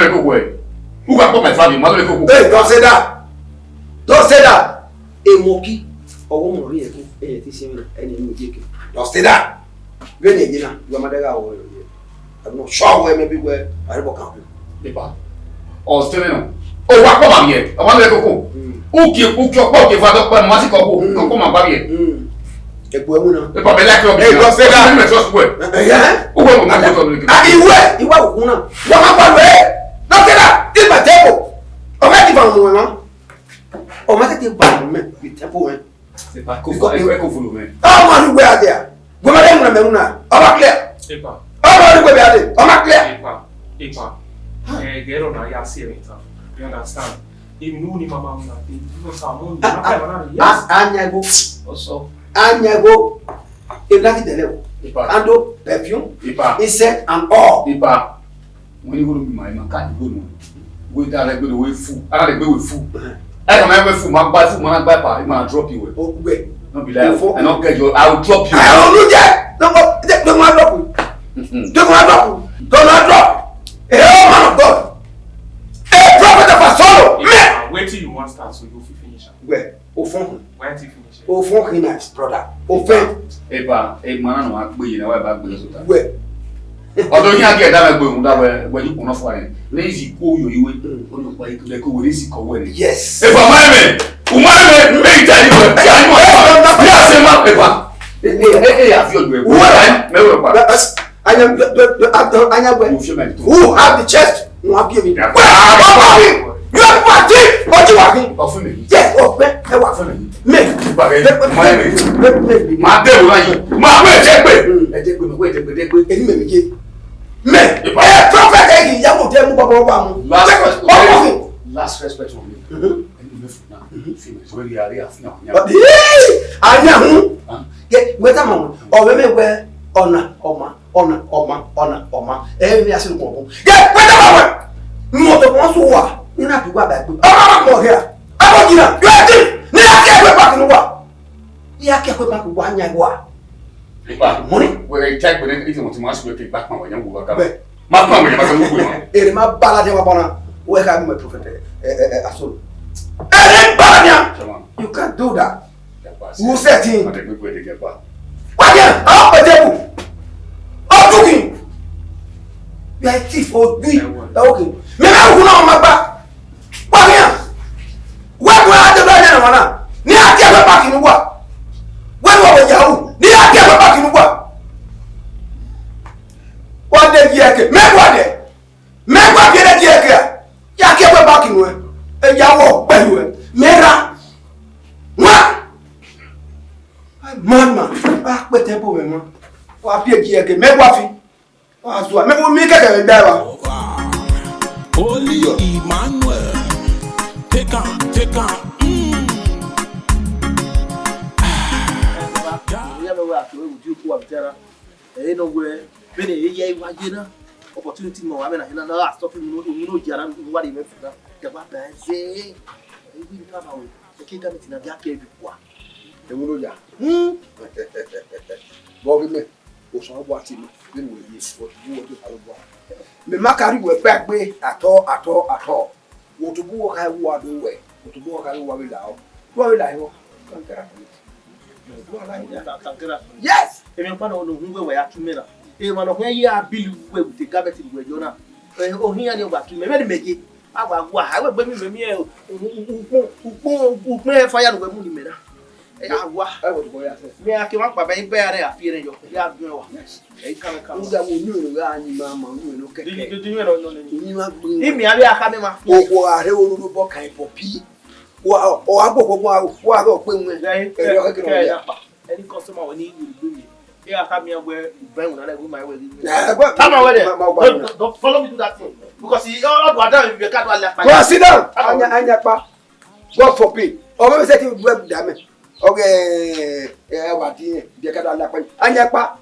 do ẹko wẹ. U gha kpọ my family, ma do ẹko. Hey, don't say that. Don't say that. Emoki, ọghe ọmọ rhie ẹko, ẹyẹ te siẹn vbe na, ẹni ẹ mu gie ke. Don't say that. Vbene ẹyẹ na, wa ma dẹgha wọ yọ. Ẹgbọn sọ wẹ mẹ bi wẹ arẹbọ kan hu. Epa. Ọ sẹ nọ. O wa kpọ ma miẹ, ọ ma lẹ koko. Uki uki ọkpọ uki va dọkpọ ma si kọ ko, koko ma ba miẹ. Egbe ẹwu na. Epa bẹ like your business. Don't say that. Mẹ trust wẹ. Ẹyẹ. O wẹ mo na go to. Ah, iwẹ, iwẹ òkun na. Wa ma gba wẹ. Don't say that. This my table. Ọ ma ti fa mu wẹ ma. Ọ ma tete ba mu mẹ, the table wẹ. Epa, eko fo, eko, eko fo lo mẹ. Ọmọ ni wẹ adẹ a. Wẹ ma dẹ mu na mẹ mu na. Ọ ma clear. Epa. Ọmọ ni wẹ adẹ. Ọ ma clear. Epa, epa. Eh, gẹrọ na ya si ẹmwata. You understand? Emi nu ni mama mu na te. You know, someone, you know, yes. Anya ego. Ọsọ. Anya ego. Emla ki dẹlẹ o. Epa. Candle, perfume, epa, incense and all. Epa. Wẹ ni wẹ ma ima ka di wẹ no. Wẹ da rẹ gbe wẹ fu. Ara rẹ gbe wẹ fu. Ẹ ka ma wẹ fu, ma gba fu, ma na gba pa, ma drop you. O gbe. No be like, I no get your, I will drop you. Ẹ o nu jẹ. No go, de, de ma drop. De ma drop. Do not drop. A whole man of God. A prophet of Asolo. Man. Wetin you wan start so you fit finish am? Wẹ, o fọn. Why did you finish it? O fọn khin, my brother. O fọn. Epa, e ma na nọ a gbe ye na, wa ba gbe so ta. Wẹ. Ọdọ yin a gẹ da wẹ gbe, da wẹ, wẹ yu kunu fọ rẹ. Ne izi ku yo iwe. O no pa ikun de ko wẹ izi ko wẹ ni. Yes. Epa ma me. U ma me, me ita ni wẹ. Ya ni wẹ. Ya se ma epa. E e e ya fi oju e. Wẹ me wẹ pa. Anya, anya wẹ. Mo fi ma to. Who have the chest? Wọ́n á bí èmi. Wọ́n á bí èmi. You are thief. Ọjọ́ wà fún. Ọfún mi. Yes, ọ̀pẹ ẹ wà fún mi. Mẹ. Ìbàrẹ̀. Mẹ, mẹ, mẹ, mẹ, mẹ. Màá dé ìwúrọ̀ yìí. Màá wẹ̀ jẹ́ pé. Ẹ jẹ́ pé, màá wẹ̀ jẹ́ pé, jẹ́ pé. Èmi mẹ̀mí yé. Mẹ. Ìbà. Ẹ prophet ẹ yìí, ìyàwó jẹ́ mú bàbá wa mú. Last respect. Ọkọ fún. Last respect for me. Mhm. Ẹni mi fún náà. Fi mi sọ wẹ́rẹ́ yàrá àfihàn. Àní àhún. Yẹ, wẹ́tà mọ̀, ọ̀rẹ́ mi wẹ́ ọ̀nà ọ̀ma. Ọna, ọma, ọna, ọma. Ẹ, vbe a sẹ nokhuan ọkun. Ye, wẹ da ba wẹ. Mọto kọn sẹ uwa, ne I na bi uwa ba egbe. Ọma ma kpọ hia. Abọ jina, you are thief. Ne I a ke egbe back ne uwa. I a ke egbe back uwa, yan uwa. Ipa, money. Wẹ ta egbe ne, iti wọn ti ma sẹ wẹ ke gba kpọn wẹ yan uwa ka. Bẹ. Ma kpọn wẹ yan ma sẹ mu gbe ma. Ere ma bala dia wa bana. Wẹ kha mu prophet, eh, eh, eh, asolo. Ere bala dia. Come on. You can't do that. Who said him? Ade gbegbe de gẹpa. Wa dia, a pete bu. O du gin. You are a thief, o du. Okay. Me na hu na ma gba. Wa dia. Wẹ bu a de ba na wa na. Ni a tie wẹ back in wa. Wẹ wo wẹ yahoo. Ni a tie wẹ back in wa. Wa de ye ke. Me wa de. Me wa bi ere die ke. Ya ke wẹ back in wẹ. E ya wo gbe wẹ. Me ra. Wa. Mama, a pete bu wẹ ma. Wa bi e die ke. Me wa fi. Wa zua. Me wo mi kẹkẹ vbe gba wa. Holy Emmanuel, take am, take am. Mm. Ah. Ẹ, no wẹ, vbene e ya wa ye na, opportunity ma wa mwẹ na, na, na, stop him, no, no, no, jara, no, wa de me funa. Dagba ba ze. E wi ka ba we. E ke ga mi ti na dia ke bi kwa. Ewolo ya. Hmm. Bọ ghi mẹ, Osanobua tie mẹ, vbene wẹ ye, Osanobua do Osanobua. Mẹ ma ka rhie uwẹ gba egbe at all, at all, at all. Osanobua kha wu a do wẹ, Osanobua kha wu a vbe la ọ. Wu a vbe la ọ. Yes. Emwi ọkpa nọ ne uhunmwu wẹ ya tu mẹ na. Emwa ne ọ khian ye a bill wẹ with a garment ne uwẹ yọ na. Eh, ohian ni ọ gba tu mẹ, vbene mẹ ye. A wa wa, a wẹ gbe mi mẹ miẹn ukpọn, ukpọn, ukpọn fire ne uwẹ mu ne imẹ na. Eh, a wa. Ẹ wẹ tobọ ya sẹ. Mẹ a ke ma kpa bẹ, bẹ a rẹ a fi ẹre yọ. Ya gbẹn wa. Yes. Ẹ ka mẹ ka. Uga wo ni ro gha ni ma ma ni ro kẹkẹ. Di, di, di, di, di, di, di. Ni ma gbin. Imi a vbe a kha mẹ ma. O, o, a rhe wo ru bọ kan ipo pi. Wa, o, a gbogbo wa, wa gha ọkpe wọn. Ẹ, ẹ, ẹ, ẹ, ẹ, ẹ, ẹ, ẹ, ẹ, ẹ, ẹ, ẹ, any customer we need you do me. He a come here where you bring una like we my way. Nah, but Come on, where there? Ma, ma, ma, Don't, don't, don't follow me do that thing. Because he all do that, you can't do like Go and sit down. Come on. Anya, anya pa. God forbid. Or maybe say you do that, man. Okay, eh, what the, you can't do like Anya pa.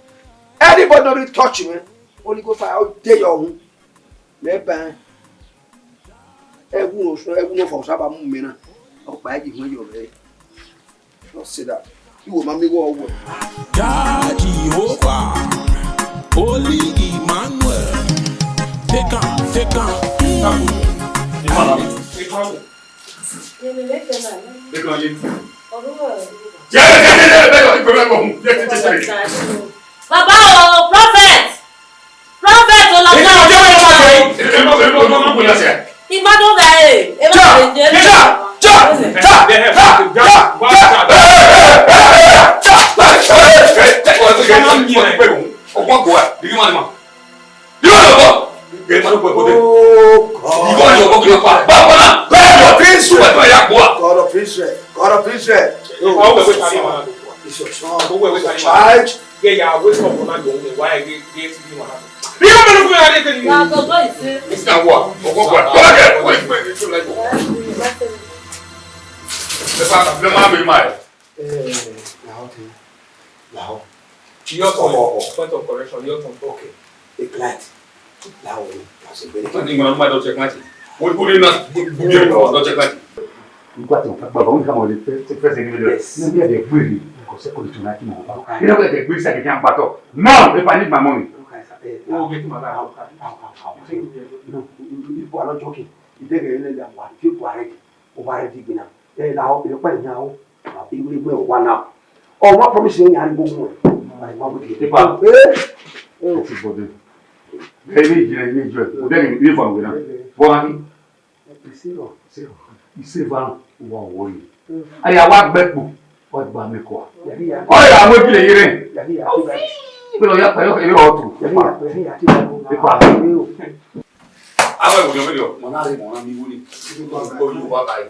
Anybody don't really touch you, man. Holy Ghost fire, how dare you? Mẹ ba ẹwu no, ẹwu no fọ Osanobua mu mẹ na. Ọkpa ẹgi họn yọ vbe. Don't say that. Iwo ma mi wọ wọ. Jah Jehovah, Holy Emmanuel, take am, take am. Emmanuel. Emmanuel. Emmanuel. Emmanuel. Baba o, prophet! Prophet o, la Ìgbà tó wọ́n wá sẹ́yìn. Ìgbà tó wọ́n wá sẹ́yìn. Ìgbà tó wọ́n wá sẹ́yìn. Ìgbà tó wọ́n wá sẹ́yìn. Ọgbọ́n kò wá, bí wọ́n máa ń mọ̀. Yóò lọ bọ̀. Ẹ máa ń pọ̀ ẹ̀kọ́ dé. Oh, God. Ìwọ ni ọ̀gbọ́n kìlọ̀ pa. Báwo náà? God of Israel. Wọ́n yà gbọ́ wa. God of Israel. God of Israel. Ọwọ́ ẹ̀wẹ̀ ta ni màá lò wá? It's your son. Ọwọ́ ẹ̀wẹ̀ ta ni màá lò wá? Child. Gẹ ya wake up ọ̀nà yòówù ni wá ẹgbẹ́ gẹ ti bí màá lò. Bí wọ́n mẹ́rin fún yàrá ẹgbẹ́ ni. Yàtọ̀ tó ìṣe. Ìsìn àwọn ọ̀gbọ́n kò wá. Bọ́lá kẹ́ wọ́n ìgbẹ́ ìṣó láì wọ̀. Ẹ bá ẹ máa mi máa ẹ̀. Eh, now, okay. Now. Your turn. Oh, oh, oh. Point of correction, your turn. Okay. A client. Now, that's a very Wọ́n ní ìmọ̀ràn máa dọ̀tí ẹ̀kọ́ láti. Wọ́n kúrò náà gbogbo ẹ̀rọ dọ̀tí ẹ̀kọ́ láti. Nígbà tí wọ́n fẹ́ gbàgbọ́, wọ́n ní káwọn lè fẹ́, fẹ́ fẹ́ sí níbi lọ. Yes. Níbi ẹ̀dẹ̀ gbèrè, kò sẹ́kọ̀ọ́ ìtura kí wọ́n bá. Okay. Nígbà tí ẹ̀dẹ̀ gbèrè sẹ́kì kí wọ́n bá tọ̀. Now, if I need my money. Okay, sir. Eh, Ó gé tí màá lára. Now, now, now, now. No, you, you, you are not joking. You take a little that one. If you are ready, over ready, now. Eh, now, you know, now. Iwe iwe wa na. Ọ wa promise yẹn yan gbogbo ẹ. Ipa. Eh. Everybody. Ẹni ìjìnlẹ̀ ní ìjọ ẹ̀. Kò dẹ́ni ní ìfọ̀n wẹ̀ náà. Wọ́n á ní. Ìṣèlú. Ìṣèlú. Ìṣèlú wa wọ̀ yìí. Àyà wa gbẹ kù. Wọ́n gba mi kọ́. Ọ̀yà àwọn ìjìnlẹ̀ yìí rẹ̀. Ìpínlẹ̀ ọ̀yà pẹ̀lú ìrọ̀ ọ̀tún. Ipa. Àwọn ìwòye ọmọdé ọ̀. Mọ̀ náà rí mọ̀ náà mi wúni. Ó yóò wá báyìí.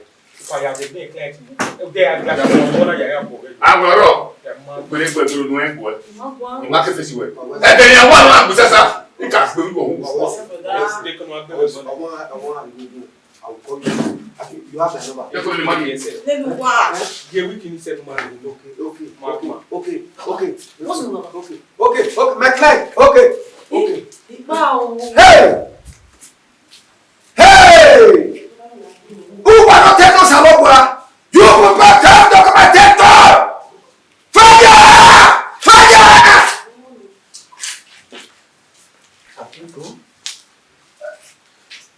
Fire the big light. Ẹ jẹ́ àgbàdo ọmọ náà yàrá bọ̀. Àgbọ̀rọ̀. Òpèlè gbẹ̀gbẹ̀rẹ̀ ló ń bọ̀ ẹ́. Ìmá kẹfẹ́ sí wẹ̀. Ẹ̀bẹ̀ ni àwọn àwọn àgbẹ̀ sẹ́sà. Ní ká gbé wíwọ̀ òun. Ọmọ, ọmọ àgbègbè. I will call you. I think you have my number. Yẹ kó lè má nìyẹn sẹ. Lẹ́nu wá. Yẹ wíkì ní sẹ́nu máa ń lò. Okay, okay, okay, okay. What's your number? Okay, okay, okay. My client. Okay, okay. Ìgbà wo? Hey! Hey! Who will not take us, Alogwa? You prepare time to come and take time. Fire! Fire!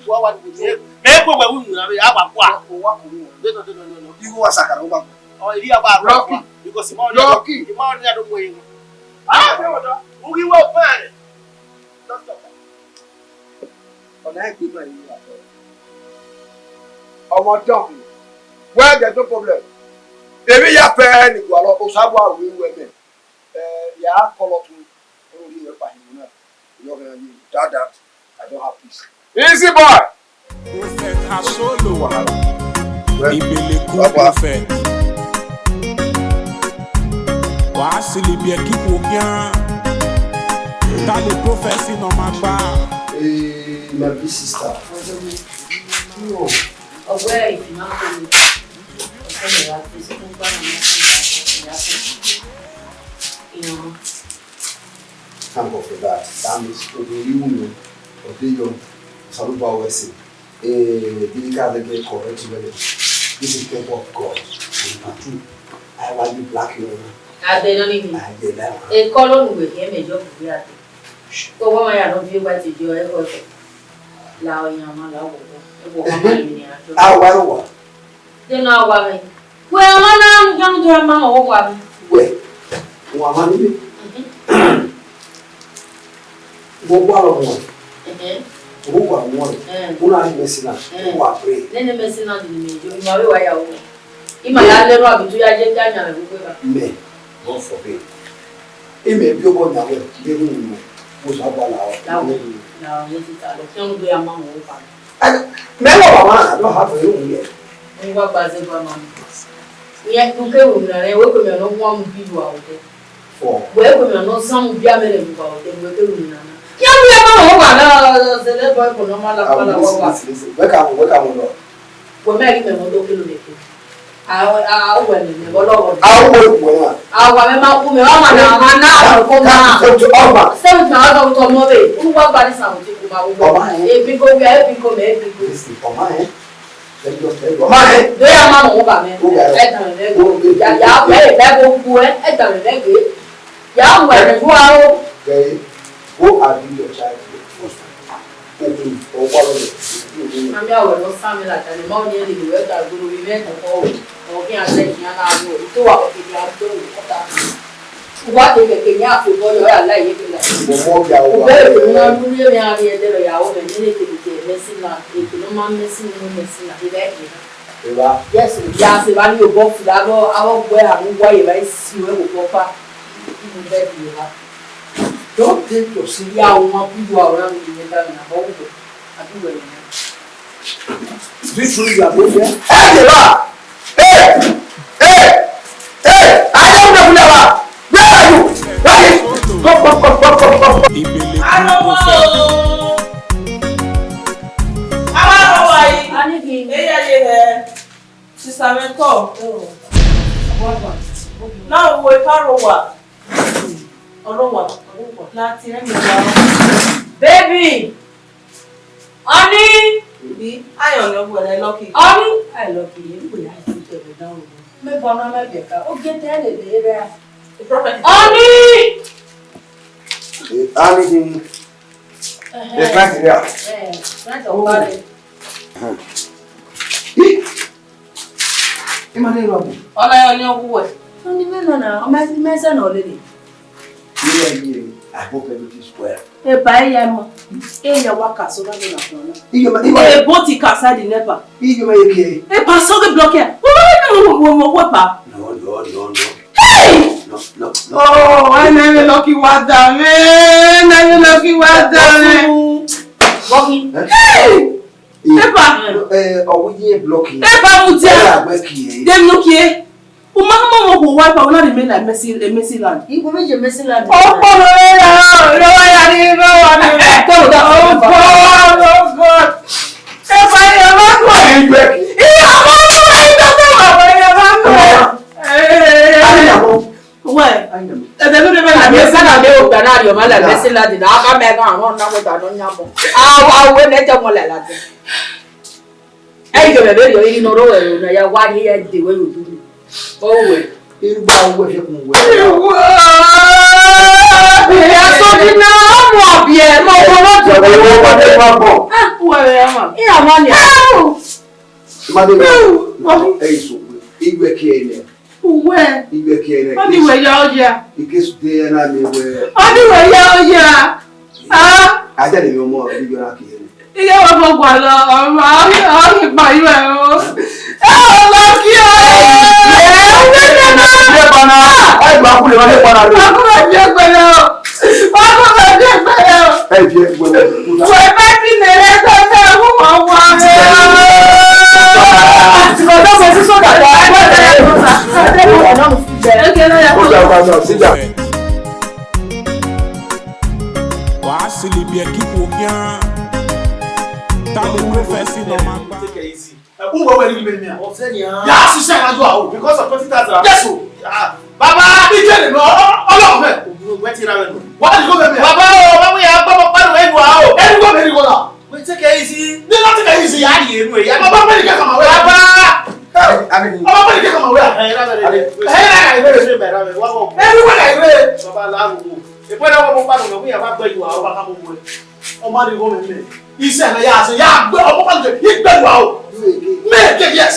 people, I want to be. Me go where we will, I will go. Wa ko wa. No, no, no, no, no. You go sakara, wa. Oh, if you have a rock, Lucky. Because you might Lucky. You might not know where you. Ah, no, no. Who you will find? Don't stop. Ọna ẹgbẹ ma yi ya. Ọmọ dọkun. Well, there's no problem. Èmi ya pẹ ni gualọ, Osabu awe wẹ mẹ. Eh, ya kọlọ tun. Ori rẹ pa hin na. Yọ gha ye. That, that. I don't have peace. Easy boy. Prophet Asolo. Well, Ibeleku Papa. Prophet. Wa sili bi ekipu okian. Tale prophecy nọ ma gba. Hey, my big sister. Ọwẹ ìfìmá kò ní. Ọ̀sẹ̀ lè ra fi sí fún gbàgbọ́n náà fún ìyá tó. Ìyàwó. Thank God for that. That means Odo Iwunu, Odeyo, Saluba Wesi. Eh, Bilika Lege correct well. This is temple of God. And number two, I want you black, you know. Adé náà nìyí. Ayé náà. Èkó ló nù wẹ̀ kí ẹ mẹjọ kò gbé àdé. Kó wọ́n máa yà lọ bí ó bá ti jọ ẹ kọ́ ẹ̀kọ́. La ọyàn wọn la wọ̀ wọ́n. Ẹ wọ̀ wọ́n máa yìí ní àjọ. A wá ló wà. Dena wa me. Wẹ ọmọ na yan do ma o wa me. Wẹ, wa ma ni me. Mhm. Wo wa lọ mo. Mhm. Wo wa mo. Eh. Wo na ni me sina. Eh. Wo wa pray. Ne ne me sina ni me yo. Ima we wa ya wo. Ima ya le ro abi tu ya je ka nya me gbogbo ba. Me. God forbid. Imẹ bi obọ yan wẹ, de ru unu, wo sa gba la ọ. La ọ, la ọ, ye ti ta lọ. Fian do ya ma mo pa. Mẹ wọ mama, I don't have a room here. Mo wa gba ze gba ma mi. Ye ku ke ru na re, we ko mi no wa mu bi wa o de. For. We ko mi no sa mu bi a me le mu wa o de, we ke ru na na. Ya mi ya ma mo wa na, ze le boy ko no ma la pa la wa wa. Listen, listen, listen. Welcome, welcome, Lord. Wẹ mẹ ghi mẹ mọ do kilo neke. A a wẹ mẹ mẹ bọ lọghọ. A wẹ wẹ na. A wa mẹ ma ku mẹ, ọ ma na, ma na, ko ma. Ka, ka, ka, ọma. Sẹ wit na ọdọ wit ọmọ rẹ. Unu wa gba ni san wit ku ma wo. Ọma ẹ. Ebi ko wia, ebi ko mẹ, ebi ko. Listen, ọma ẹ. Let me just tell you. Ọma ẹ. Do ya ma mọ wo ba mẹ. Wo ba ẹ. Ẹ dan mẹ mẹ go. Ya ya ẹ ẹ go ku ẹ, ẹ dan mẹ mẹ go. Ya wẹ mẹ ju aro. Gẹ, go and give your child to your foster. Okun, ọwa lọlẹ, okun, okun. Ami awẹ ne ọ san mẹ ladian, ma ọnii ẹre ne wẹ ga gbe ovbi mwẹ ẹdẹ ọhọ, ọ khian zẹ khian na ru, ito wa kẹkẹ ya gbe ru kọta. Uwa te kẹkẹ ne a fo obọ yọ, ọ ya la iyeke la. Mo mọ ọgua uwa. Ubẹre ne u na dun rhie mwẹ a rhie ẹdẹrẹ ya ru mwẹ, ne eke ne mẹ si na, eke ne ọ ma mẹ si ne mẹ si na, evba ẹki na. Evba. Yes, ya sẹ evba ni obọ fila, avọ, avọ gbe a ne uwa ye evba esi wẹ obọ pa. Ibu bẹghe evba. Don't take yourself. Ya wan ku you around me, you never know. How we go? I do well. This room you are going there. Hey, Eva! Hey! Hey! Hey! I don't know who you are. Where are you? What is? Come, come, come, come, come, come. Ìbèlè kú kò fẹ́. Arọwa o. Arọwa yìí. Anigi. Eya ye hẹ. Sister mi kọ. Náà wo ipa ro wà. Ọlọ́wà, láti ẹ̀mí wa. Baby! Honey! Ayọn ni ọ wẹẹ Lucky. Ọni, ai Lucky, e wẹ ya fi tẹ vbe dan o. Me bọ na me biẹ ka, o ge tẹ lele rẹ. The prophet. Ọni! Ani di. Ẹhẹn. The client area. Eh, client of Paris. Ih! Ima ne rọ bu. Ọna yọ ni ọ wu wẹ. Ọni mẹ nọ na, ọ ma, ma ẹzẹ nọ lele. Yeah, yeah. I hope everything is well. Eba, eya ma. Eya wa ka so na na na. Iyo ma, iyo. E boat ka sa di nepa. Iyo ma ye ke. Eba, so the block here. Wo, wo, wo, wo, wo, wo, pa. No, no, no, no. Hey! No, no, no. Oh, I never lucky water, man. I never lucky water, man. Lucky. Eh? Hey! Eba. Eh, ọ wu ye block. Eba, mu dia. Eba, gbe ki. Dem no kie. Uma ma mo wo wa pa una remain like Mercy, eh, Mercy land. Ibo meje Mercy land. Ọpọlọ rẹ ra, rọ ya ni, rọ wa ni. Tell us that. Oh God, oh God. Eba, ya ma ko. Iye ọmọ, iye ọmọ, iye ọmọ. Wẹ. Ẹdẹ ló dé bẹ́ẹ̀ la Mercy land, ó gbà náà rí ọmọ la Mercy land, náà ká mẹ gan àwọn náà mo gbà náà yàn mọ́. Àwọn, àwọn ẹni ẹjọ́ wọn lẹ̀ láti. Ẹ yọ bẹbẹ yọ irin nọ rọ ẹro na ya wa ni ẹ de wẹ yo du. O wẹ. Irugba wẹ fi kun wẹ. Ìyá sódì náà, ọmọ ọ̀bì ẹ̀, mọ owó lọ́dún. Wẹ wẹ wẹ wẹ wẹ bọ. Ah, wẹ wẹ ama. Ìyá wa ni. Made wẹ. Ẹ iso. Igbe ki ẹ nẹ. Uwẹ. Igbe ki ẹ nẹ. Ọ ni wẹ ya ọ ya. Ike su de ẹ na mi wẹ. Ọ ni wẹ ya ọ ya. Ah. Ajá lè mi ọmọ, ẹ yọ na ki ẹ nẹ. Iye wa fọ gua lọ, ọmọ, ọ ni, ọ ni pa yọ ẹ o. Ẹ o lọ ki o. Ẹ o lọ ki o. Ẹ gba kule, wa le pa na lo. Wa ko ma fi ẹgbẹ lẹ o. Wa ko ma fi ẹgbẹ lẹ o. Ẹ fi ẹgbẹ lẹ o. Wẹ bẹ ti lè rẹ tọ tẹ ẹ wọ wa rẹ. Àsìkò tó ṣe sí sódà tó wà lọ́wọ́ ẹ̀. Ó dà, ó dà, ó dà, ó dà. Wàá sì lè bí ẹkí kò kíá. Ta ló ló fẹ́ sí lọ máa gbá? Take it easy. Ẹ, who were we really many? Ọ̀sẹ̀ ni a. Yà á ṣiṣẹ́ ìrìnàjò àwọn. Because of twenty thousand. Yes, o. Ah, bàbá. Ike lè lọ, ọ-, ọ-, ọlọ́run bẹ̀. Ògùn ògùn ẹ ti ra rẹ nù. Wà á dìgbò bẹ̀ bẹ̀. Bàbá o, báwo yà á gbọ́mọ pálọ̀ ẹ̀ lù á o? Ẹ dìgbò bẹ̀ dìgbò là. We take it easy. Ní láti kẹ̀ easy. Yà á yẹ inú ẹ̀ yá. Bàbá bẹ́ẹ̀ ni kẹ́kọ̀ọ́ máa wẹ̀. Bàbá. Ẹ, àmì. Bàbá bẹ́ẹ̀ ni kẹ́kọ̀ọ́ máa wẹ̀. Ẹ, ẹ, ẹ, ẹ, ẹ, ẹ, ẹ, ẹ, ẹ, wá wọ̀. Ẹ, ẹ, ẹ, ẹ. Bàbá aláwo. Ìpínlẹ̀ wọn mo pàdé wọn, wíyà bá gbẹ yìí wà, ọba ká mo wọ ẹ. Ọmọ rẹ wọ́n mẹ́mẹ́. Iṣẹ́ rẹ yà á ṣe, yà á gbẹ, ọmọ pàdé yìí gbẹ wà o. You again. Me again, yes.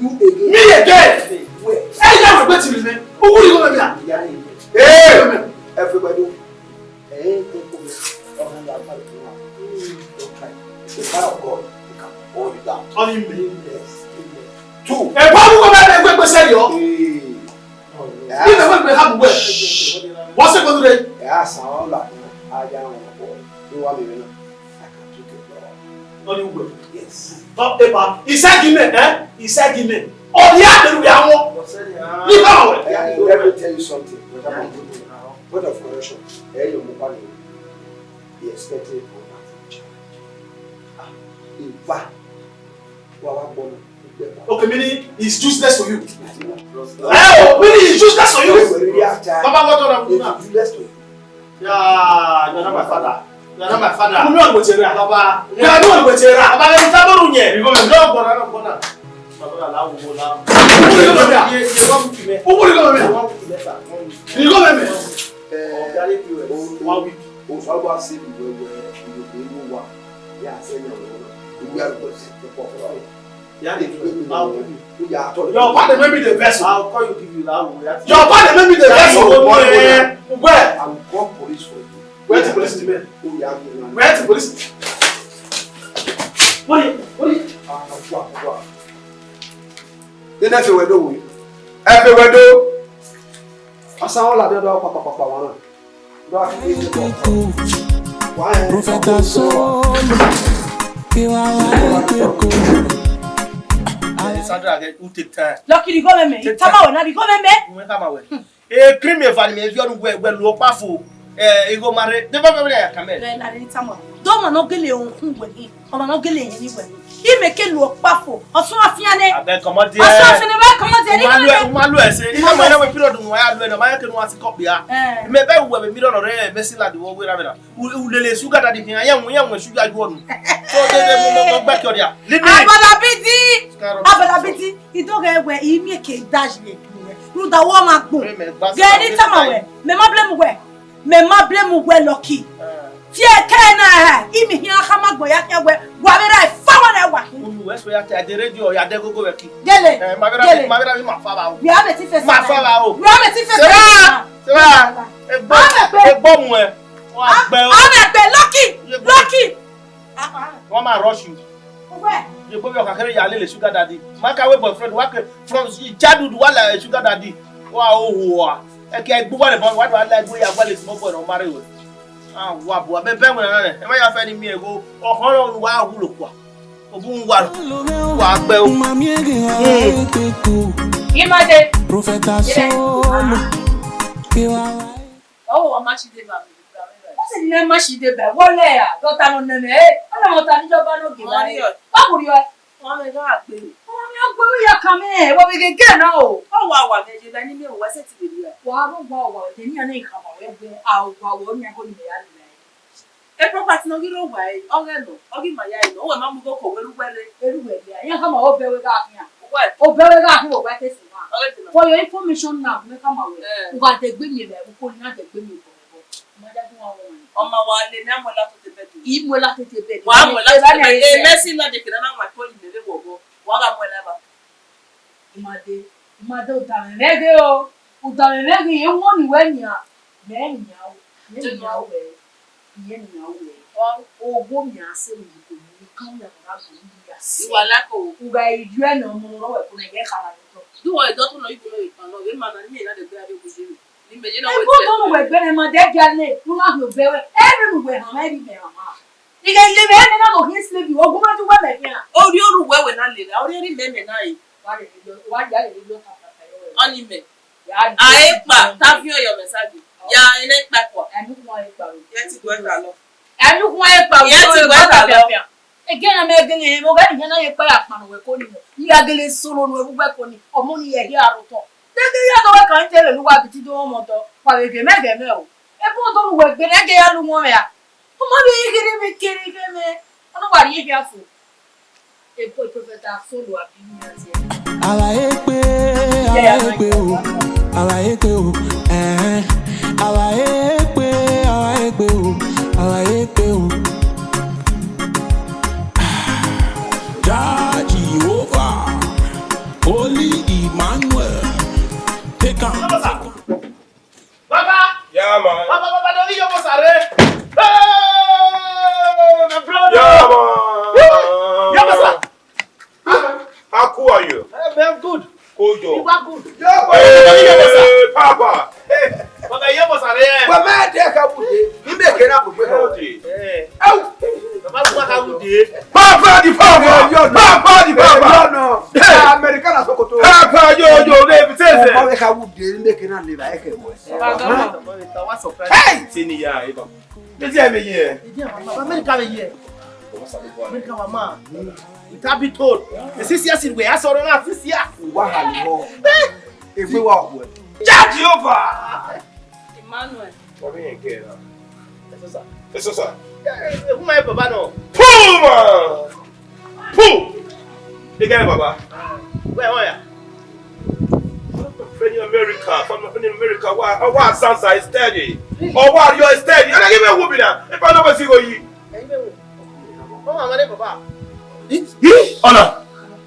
You again. Me again. Where? Ẹ yà wẹ̀ gbẹ tìrì mẹ́. Owó yìí wọ́n mẹ́mẹ́ à. Ìyá yìí. Ee. Everybody. Ẹ ẹ kó kó mi. Ọmọ yà á pàdé fún wa. Don't try. The power of God, he can hold you down. Only me. Yes. Two. Ẹ bá wúwo bẹ́ẹ̀ bẹ́ẹ̀ gbẹgbẹ́ sẹ́yìn o. Ee. Ibe wẹ gbe ha bu wẹ. Wọ́n ṣe gbọdọ rẹ. Ẹ a san ọla kan, a ya wọn bọ, ne wa mi na. I can do the job. Ọni wẹ. Yes. Ọ, eba, isẹ gi mẹ, ẹ? Isẹ gi mẹ. Ọni a bẹru ya wọn. Ni ba wẹ. Yeah, let me tell you something, brother. Point of correction. Ẹ yọ mo pa ni. Be expecting a challenge. In fact, wa wa gbọnọ. Okay, meaning he's useless to you. Eh, oh, meaning he's useless to you. Baba, what on you now? Useless to you. Yeah, you're not my father. You're not my father. Who know what you're Baba. Yeah, I know what you're Baba, let me tell you. You go, no, go, no, go, no. Baba, allow, go, allow. Who you gonna be? You, you go to me. Who you gonna be? You go to me, sir. You go to me. Eh, oh, carry you, eh, one week. Oh, so I go and see you, eh, eh, you, you, you, you, one. Yeah, I say no, no, no. We are going to take the pop. Yeah, they do. I'll give you. Your father may be the vessel. I'll call you, give you that one. Your father may be the vessel. Where? I will call police for you. Where the police, man? Where the police? What do you, what do you? Then that's where do we? Everywhere do. Asa wọn làdé ọdọ pàpàpàpà wọn náà. Prophet Asolo, kí wàá wá ní pé kò. Sandra, again, who take time? Lucky, the government. Take time. Come out now, the government. Women come out. Eh, cream your fan, me, if you don't wear, wear low powerful. Eh, you go marry. The government, I come in. No, no, no, come on. De ọmwa ne ọ gele rhunmwuda wẹ hin, ọmwa ne ọ gele hin wẹ hin. Imẹ ke lu ọkpa fo, ọsọn afian nẹ. Abeg, comot there. Ọsọn afian nẹ, wẹ comot there. U ma lu ẹ, u ma lu ẹ sẹ. Ina ma na wẹ period nu wa ya lu ẹ na, ma ya ke nu wa si cup ya. Eh. Mẹ bẹ wẹ vbe mirror nọ rẹ, mẹ si ladi wọ wẹ ra vbe na. U, u lele sugar daddy hin, ayẹ wọn, ayẹ wọn sugar ju ọnu. So, de, de, mo, mo, mo gbẹ kẹ ọ dia. Leave me. Abala bidi. Skyrocket. Abala bidi. Ido ghẹ wẹ, imẹ ke dash ye. Rhunmwuda wẹ ọ ma gbọn. Amen. Gẹ ne I tama wẹ, mẹ ma blame wẹ. Mẹ ma blame wẹ, Lucky. Eh. Tie kẹ na ha, imẹ hian khama gbọn ya khian wẹ, wa vbe ra fa wa na wa. Unu wẹ so ya te, a de radio, ya de gogo vbe ki. Gele, eh, ma vbe ra, gele. Ma vbe ra, ma fa ba o. We have a tea festival. Ma fa ba o. We have a tea festival. Seba, seba, egbo, egbo mu ẹ. Wa gbẹ o. Amẹ gbe, Lucky, Lucky. Wọ́n máa rush you. Uwẹ. Ye gbogbo ọkàn kẹrẹ ya lele sugar daddy. Ma ka wẹ boyfriend wa ke from childhood wa la sugar daddy. Wa o ho wa. Ẹ kẹ gbu wa le bọ, wa do la gbe ya wa le small boy no marry we. Ah, wa bu abẹ bẹ wẹ na nẹ. Ẹ ma ya fẹ ni mi ego. Ọhọn wa wu lo kua. Obu wa. Wa gbẹ o. Imade. Prophet Asolo. Ọ wa ma shi de ba. Ọ sẹ ne ma shi de ba. Wọlẹ ya. Dọta nọ nẹ mẹ. Ẹ, ọ na mọ ta ni jọba no ge ba. Ọ burriọ. Ọmọ mẹ gha gbe. Ọmọ mẹ gbe ya ka mẹ, wa vbe gege na o. Ọ wa wa mẹ je ba ni mẹ wa sẹ ti vbe ria. Wa ro wa wa de ni ana ikhama wẹ gbe, a wa wo ni ko ni mẹ ya ni. E property no ghi ro wa e, ọ ghẹ nọ, ọ ghi ma ya e nọ, wẹ ma mu igho ko wẹ ru wẹ re. Eru wẹ ya, ya khama o bẹ wẹ gha khian. Wẹ. O bẹ wẹ gha khian, wẹ te si ma. Ọ ghẹ te ma. For your information now, mẹ khama wẹ. Eh. U gha dẹgbe miẹn mẹ, u ko na dẹgbe miẹn obọ. Ọ ma wa le ne a mu ẹla tete bẹd. I mu ẹla tete bẹd. Wa mu ẹla tete bẹd. E mẹ si na de kene na wa ko yi mẹ vbe wọ obọ. Wa gha mu ẹla ba. I ma de, I ma de, u da mwẹ mwẹ ghe o. U da mwẹ mwẹ ghe, e wọ ni wẹ nian. Mẹ nian o. Mẹ nian o wẹ. Mẹ nian o wẹ. Ogho mẹ a sẹ mu ko mu kan ya na go ya si. Wa la ko. U gha yi ju ẹnẹ ọmọ nọ wẹ ko na ye kha na tọ. Du wọ dọ to nọ igbolo ipan nọ, e ma na ni mẹ na de gbe ave ko je. Ebo do nu wẹ gbẹnẹ ma dẹ gia le, u na rhie obẹ wẹ, ẹre nu wẹ hama, ẹre mẹ hama. I ghe le mẹ, ẹre na no hin sleep, ogun ma ju wẹ mẹ khian. Orhiọn ru wẹ wẹ na lele, orhiọn ri mẹ mẹ na re. Wa lele, wa ya lele lo ka ka ka yo wẹ. Ọni mẹ. Ya ni. A e kpa, ta fi ọyọ mẹ sa gbe. Ya ene kpa kua. Ẹnu kun a e kpa o. Ye ti do ẹta lọ. Ẹnu kun a e kpa o. Ye ti do ẹta lọ. Ẹgẹna mẹ gele hẹ, mo gha ni hẹ na ye kpa ya kpa nu wẹ ko ni. I gha gele solo nu wẹ ko ni. Ọmọ ni ye hia aro tọ. Dede ya do wẹ kan te lele uwa bi ti do ọmọ dọ, wa vbe ghe mẹ ghe mẹ o. Ebo do ru wẹ gbe ne ge ya lu wọn mẹ a. Ọ ma vbe ghe ne mẹ kere ghe mẹ. Ọ no wa rhie hia fo. Ebo prophet Asolo abi ni a tie. Àwa èpè, àwa èpè o, àwa èpè o, ẹ̀hẹ́n. Àwa èpè, àwa èpè o, àwa èpè o. Jah Jehovah, Holy Emmanuel, take am. Baba! Yeah, man. Baba, Baba, don't you almost are? Hey, my brother! Yeah, man. Woo! You almost are? How cool are you? Hey, man, I'm good. Kojo. You are good. Yo, hey, Papa. Baba, you almost are. Wa ma de ka bude. Ni me ke na bu pe ko. Hey. Au. Baba, you are good. Papa di Papa. Yo, yo, no. Papa di Papa. Yo, no. Hey. America na Sokoto. Papa, yo, yo, le bi sese. Ọmọ wẹ ka wu de, ne ke na le ba ẹkẹ mọ. Hey! Senior, eba. This year me here. America me here. America wa ma. It have been told. The six years in we, I saw now six years. Wa ha ni ho. Egbe wa ọgwẹ. Jah Jehovah. Emmanuel. What are you here now? Yes, sir. Yes, sir. Eh, eh, who my baba no? Pull, man! Pull! The guy, baba. Where, where? Friend in America, from my friend in America, why, why Sansa is steady? Or why you are steady? And I give me a whooping now. If I never see you, Ọna,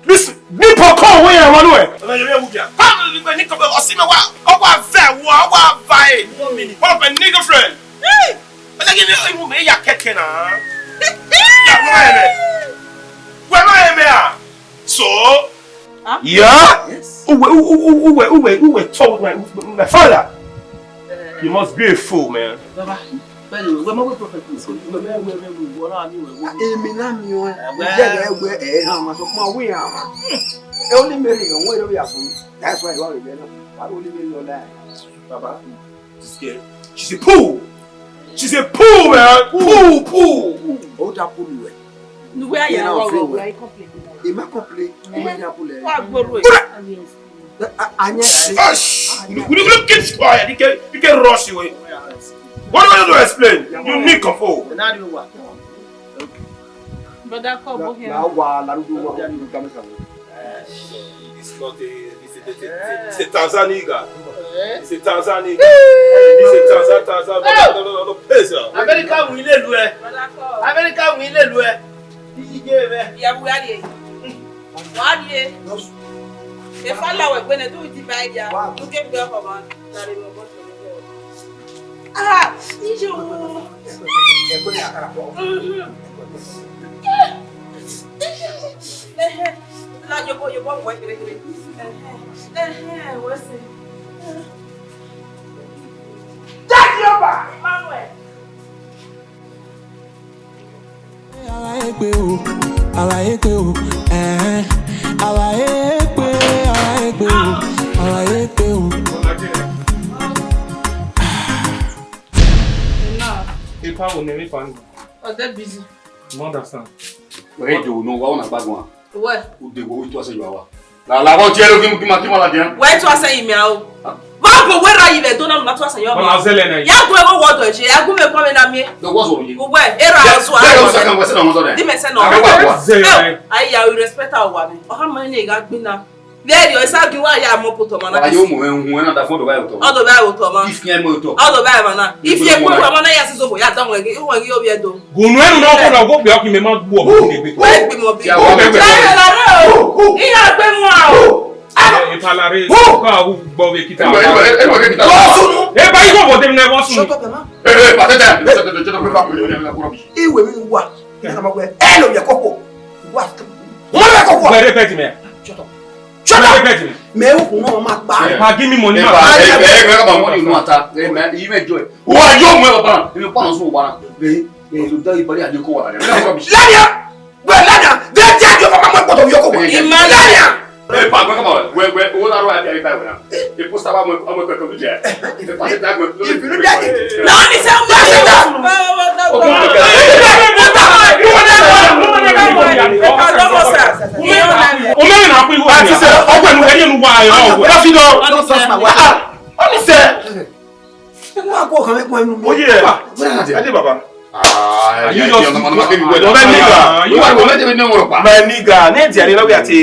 this ni pọkọ wẹ ya wa nuẹ. Ọna yẹn wẹ wubia. Pam ni gbẹ ni kọbẹ ọsi mẹ wa, ọwa vẹ wa, ọwa va e. One minute. One of my nigga friend. Hey! Ọna gẹ ni iwu mẹ ya kẹkẹ na. Ya wẹ ma yẹ mẹ. Wẹ ma yẹ mẹ a. So, huh? Yeah. Yes. Uwe, u-, u-, u-, uwe, uwe, uwe told my, my father. You must be a fool, man. Baba, bẹ́ẹ̀ni, wẹ́ẹ́ mọ́ wí prophet mi sọ, wẹ́ẹ́ mẹ́ wẹ́ẹ́ mẹ́ wí wọ́n náà mi wẹ́ẹ́ wọ́n. Èmi náà mi wọ́n. Ẹ̀wẹ́. Jẹ́ ẹ wẹ́ ẹ̀ hàn máa sọ fún wa wí hàn máa. Ẹ ó ní Mary, òun èrò yà fún. That's why ìwà rẹ̀ bẹ́ẹ̀ náà. Wà á ló ní Mary ọ̀la ẹ̀. Baba, this girl, she's a fool. She's a poo, man. Poo, poo. Ó dá poo wẹ. Nuwe aya wa wa wa complain. Ẹ má complain. Ẹ má dá poo lẹ. Wa gboro. Anyẹ. Shh. You, you, you keep quiet. You can, you can rush away. What do you want to explain? You need control. Brother, come over here. It's not a, it's a, it's a, it's a Tanzania guy. It's a Tanzania guy. It's a Tanzan, Tanzan, no, no, no, no, no, please, sir. America win ilé ìlú ẹ. America win ilé ìlú ẹ. Iye rẹ. Ìyàwó wa rèé. Wa rèé. Efa la wẹ gbẹnẹ du di ba ya. Du ke gbe ọkọ ma. Dare mo bo. Ah, iye o. Ẹhẹn. La yọbọ, yọbọ wẹ gẹrẹgẹrẹ. Ẹhẹn. Ẹhẹn, wẹ sẹ. Daddy, Oba Emmanuel. Àwa èpè o, àwa èpè o, ẹ̀hẹ́n. Àwa èpè, àwa èpè o, àwa èpè o. Epa wo ne epa ni? Ọ de busy. You understand? Wẹ do no wa una gbagua. Wẹ. Ude wo tu ase yo wa. La la wo tie lo ki ki ma ki ma la dia. Wẹ tu ase yi mi a o. Ba bo wẹ ra yi vbe do na ma tu ase yo. Ọna zẹlẹ na. Ya gu ẹvbo wọ dọ je, ya gu mẹ kọ vbe na mie. Do wo so ye. Wẹ, era so a. Wẹ o sa kan wẹ se na mo so de. Di mẹ sẹ nọ. Ayi ya, we respect our woman. Ọ ha ma ne gha gbe na. Vbe erriọ, esa ghi wa ya mọ kpo otọ ọmọ na. Wa yo mu ẹhun ẹna da fun ọdọ vbe otọ. Ọdọ vbe otọ ọmọ. Ifiẹn mọ otọ. Ọdọ vbe ọmọ na. Ifiẹn kpo otọ ọmọ na ya si zofo ya da wọn ẹghe, wọn ẹghe ovbi ẹdọ. Gunu ẹnu na kọ na wo gbe ọkhin mẹ ma gbu ọmọ ne gbe. Wẹ gbe mọ bi. Ya wa gbe. Ẹ la re o. Iya gbe mu a o. Ipalare ko a wu gbọ vbe kita. Ẹ ba igho vọ de ne vọ sun. Shut up, man. Ẹ ẹ pàtẹ tẹ. Shut up, shut up, shut up. Iwe mi wa. Ẹ na ma wẹ. Ẹ lo yẹ koko. Wa. Mo lo yẹ koko. Wẹ re pẹti mẹ. Shut up. Shut up! Mẹ okun náà ma gba. Ma give me money, ma. Ẹ ẹ ẹ ẹ ka ba money nu ata. Ẹ mẹ, yi mẹ joy. Wa yo mu ẹ baba. Ẹ mi pa no so wa na. Ẹ ẹ lo da ibari ade ko wa na. Lania! Bro, Lania! Bro, Lania! Ẹ pa gbe ka ba wẹ wẹ o la ro abi abi ba wẹ na. Ẹ post aba mo mo ko ko je. Ẹ pa se da gbe. No, ni se mo se da. Omeni na ku ihu. Àti sẹ, ọgbẹni ẹni ẹnu wa ẹ ọ. Wọ́n fi dán. Wọ́n ní sẹ. Ẹ kó àpò ọkàn mi pọn inú mi. Oyè ẹ. Adé bàbá. Are you just ọmọ ọmọ kébì wẹ̀. Ọmọ ẹni gà. Ìwà ìwà mẹ́tẹ̀ẹ̀mí ní ọmọ rẹ̀ pa. My nigga, ní ẹ̀dì àní lọ́wọ́ àti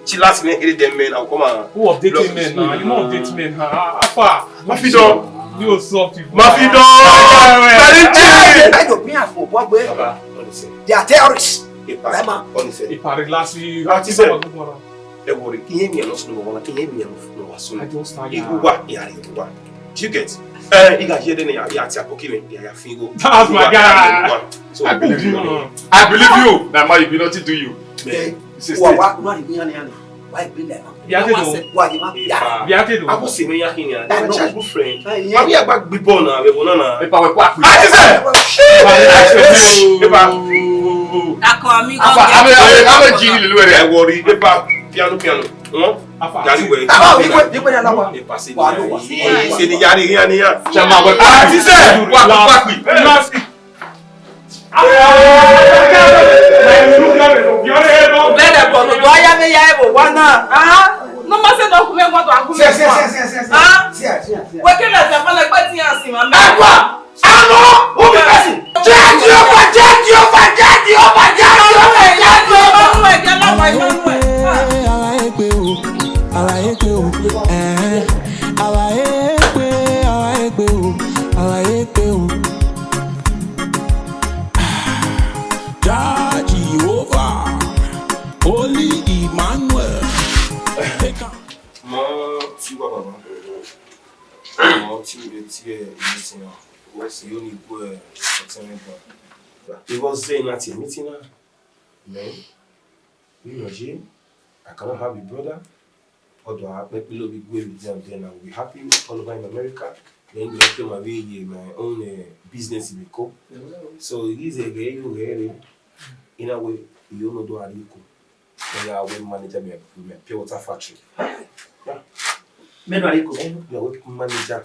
Chilas ní eré dem men, àwọn kọ́ máa. Who updating men now? You know updating men, huh? How far? Ma fi dán. You soft people. Ma fi dán. Very cheap. Ẹ jọ bí àfọ̀ bọ́ gbé. Baba, honestly. They are terrorists. Ipa, honestly. Ipa relax. Àti sẹ. Ẹ wọrí, iye mi ẹ lọ sunu wọn, iye mi ẹ lọ wá sunu. I just thank you. Ihu wa, ìyá rẹ ihu wa. Do you get? Ẹ, ìgbà yẹ dẹ ni ya ya ti àpò kí ni ya ya fi wo. That's my guy. So I believe you. I believe you. Na ma you be nothing do you. Wa wa wa ni ni ni. Why be like that? Biate do. Why you ma? Biate do. Abo se me ya kini a. That's my childhood friend. Why we agba gbe ball na, we bona na. Epa we kwa. Ati se. Epa. Ako amigo. Afa, ame ame ji ni lelu ere. Ẹ wọrí, epa, piano piano. Wọ́n. Afa. Gari we. Afa, igwe igwe na lawa. Epa se ni. Wa lo wa. Se ni yari yan ni yan. Chama we. Ati se. Wa kwa kwa. Bẹ́ẹ̀ bọ̀ lọ́dọ̀ aya mi ya ẹ̀wọ̀ wá náà. Ah, no ma se no kume ngwa to akume. Se, se, se, se, se, se. Ah, se, se, se. Weke na se fana gbe ti asin ma. Agua, amo, who be person? Jẹ́ Jehovah, jẹ́ Jehovah, jẹ́ Jehovah, jẹ́ Jehovah, jẹ́ Jehovah. Emmanuel, jẹ́ lọ́wọ́ Emmanuel. Ah. Àwa èpè o, àwa èpè o, eh. Àwa èpè, àwa èpè o, àwa èpè o. Jah Jehovah, Holy Emmanuel. Take am. Mọ ti wa baba. Mọ ti o de ti ẹ meeting na. O si o ni go ẹ entertainment bar. Because say na ti meeting na. Man, you know, Jim, I cannot have a brother. Although I expect people to be good with them, then I will be happy all over in America. Then you have to my way, my own uh, business in Biko. So he's a gay, you gay. In a way, you know, do a little. They are a manager, me, me pure water factory. Me no a little. They are a manager.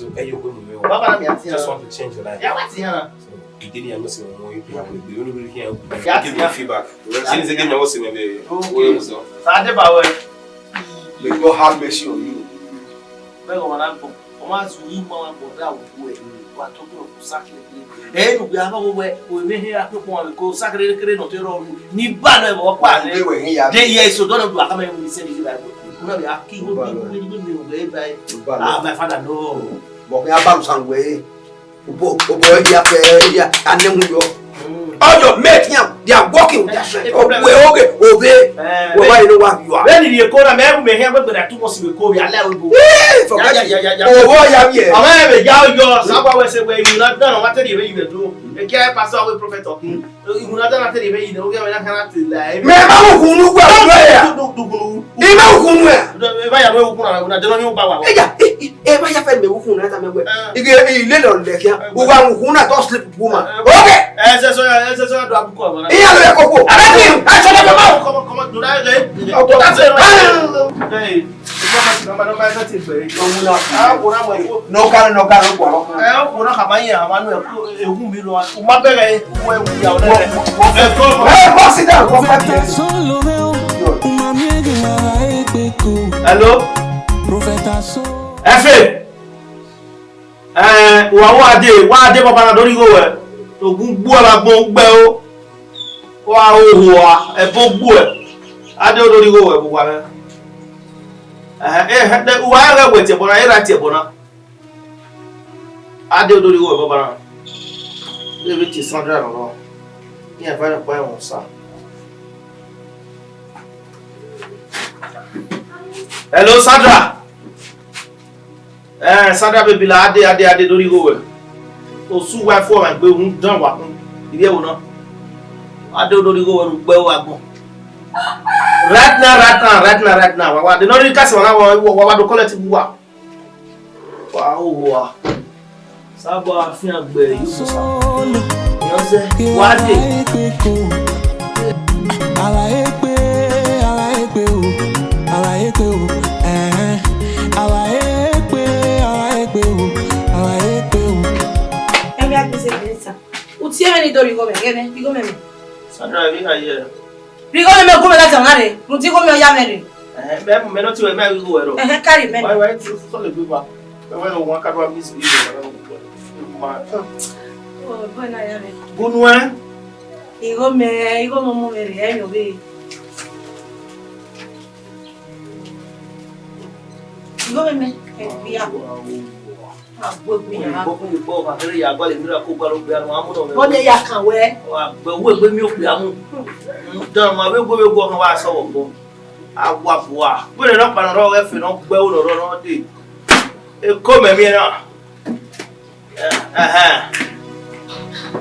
So, ẹ yo kwe mu mwẹ o. Baba na mi a tian. Just want to change your life. Ya wa tian. So, ide ni a no se wọn, you have to be, you know, really can't give me feedback. Since they give me what's in the way. Okay. So, I dey ba we. May God have mercy on you. Bẹ́ẹ̀ wọ́n máa gbọ́, wọ́n máa zù yín mọ́ wọn bọ̀ dá òkú ẹ̀, wà tó kúrò kó sákìlì. Ẹ ẹ́ nùgbẹ́ àwọn ọmọ wẹ, òwe hẹ́ akpẹ́kọ̀ wọn kó sákìlì kéré nọ tó rọ ọ̀run. Ní bá lọ ẹ̀wọ̀ pa rẹ̀. Òwe wẹ̀ hẹ́ ya. Dé yẹ èso dọ́nà dùn àkàmọ́ ẹ̀wọ̀n ní sẹ́ni ìgbà ẹ̀gbọ́n. Òun náà yà kí wọ́n bí wọ́n bí mi ò gbẹ́ báyìí. Ah, my father, no. Bọ̀ kí a bá lùsàn wẹ̀ ẹ́. Obo, obo, ẹ dia fẹ, ẹ dia, anẹ mu yọ. All your mates now, they are working with their strength. Owe, oge, ove. Wẹ wa, you know what you are. When you go na, me, me here, we go that two months we go, we allow we go. Eh, forget it. Owo ya mi e. Ọmọ ẹ bẹ ya yọ, sábà wẹ sẹ wẹ, you not done, what tell you, you do. Ẹ kí ẹ pastor, we prophet, ọkùn. Ìgùnà dára tẹ̀lé ìfẹ́ yìí, ó gẹ́gẹ́ bí lákàrà ti là ẹ́. Mẹ ma wù kunu wẹ wẹ ya. Dùgbùnù. Ẹ ma wù kunu ẹ. Ẹ bá yà wẹ́ òkun àwọn ìgùnà jẹ́nà yóò bá wà wá. Ẹ yà, ẹ bá yà fẹ́ mẹ wù kunu ẹ ta mẹ wẹ. Ige ilé lọ lẹ kíá. Wà wù kunu ẹ tó sleep woman. Okay. Ẹ ṣe sọ ẹ ṣe sọ ẹ dọ àbùkù àwọn. Ìyá ló yẹ kókó. Ẹ bá ti ẹ sọ lọ́dọ̀ máa. Kọ́mọ kọ́mọ dùn náà ẹ. Ọkọ ta ṣe. Ẹ. No, no, no, no, no. Hey, boss, sit down. Hello? Prophet Aso. Efe. Eh, wa wa de, wa de baba na dori go we. Ogun gbu ẹ, agbọn gbe o. Wa o ho a, ẹbọ gbu ẹ. Ade odori go we bu wa mẹ. Eh, eh, de, wa ghe wẹ tie ẹbọ na, era tie ẹbọ na. Ade odori go we baba na. David ti Sandra nọ. Iran va rẹn kpa ẹmwẹ osa. Hello, Sandra. Eh, Sandra baby la, ade, ade, ade, dori go we. Osu wa fo ma gbe un dan wa kun. Iri ẹvbo na. Ade odori go we ru gbe wa gbọn. Right now, right now, right now, right now. Wa, wa, de no ri kasi wa, wa, wa, wa do collect bu wa. Wa, o, wa. Saba afian gbe yi musa. Yọ sẹ, wa de. Alaye pe, alaye pe o, alaye pe o, ẹhẹn. Alaye pe, alaye pe o, alaye pe o. Ẹmi a gbese kẹrẹta. Uti ẹmwẹ ni do righo mẹ, ghẹ mẹ, righo mẹ mẹ. Sandra, ẹvbi ha ye? Righo mẹ mẹ gu mẹ gha zẹ ọna rre, rhunmwuda igho mẹ ọ ya mwẹ rre. Ẹhẹn, mẹ, mẹ nọ tie ruẹ, mẹ ghi gho ẹrọ. Ẹhẹn, carry mẹ. Why, why, so, so le gbe wa. Why, why, wan ka do miss you, ma. Oh, boy, na ya mẹ. Gu nuẹn. Igho mẹ, igho mẹ ọmọ mwẹ rre, ẹ yọ vbe. Igho mẹ mẹ, ẹ, ya. Agbegbe ya. Bọ ne ya kan wẹ. Wa gbe uwu egbe miẹn okpia mu. Dan ma vbe gbe vbe guọ kan wa sẹ vbe obọ. A wa bua. Vbene nọkpa ne ọ rrọọ ghẹ fe ne ọ gbe ẹvbo ne ọ rrọọ ne ọ dee. Eko mẹ miẹn na. Ẹhẹn.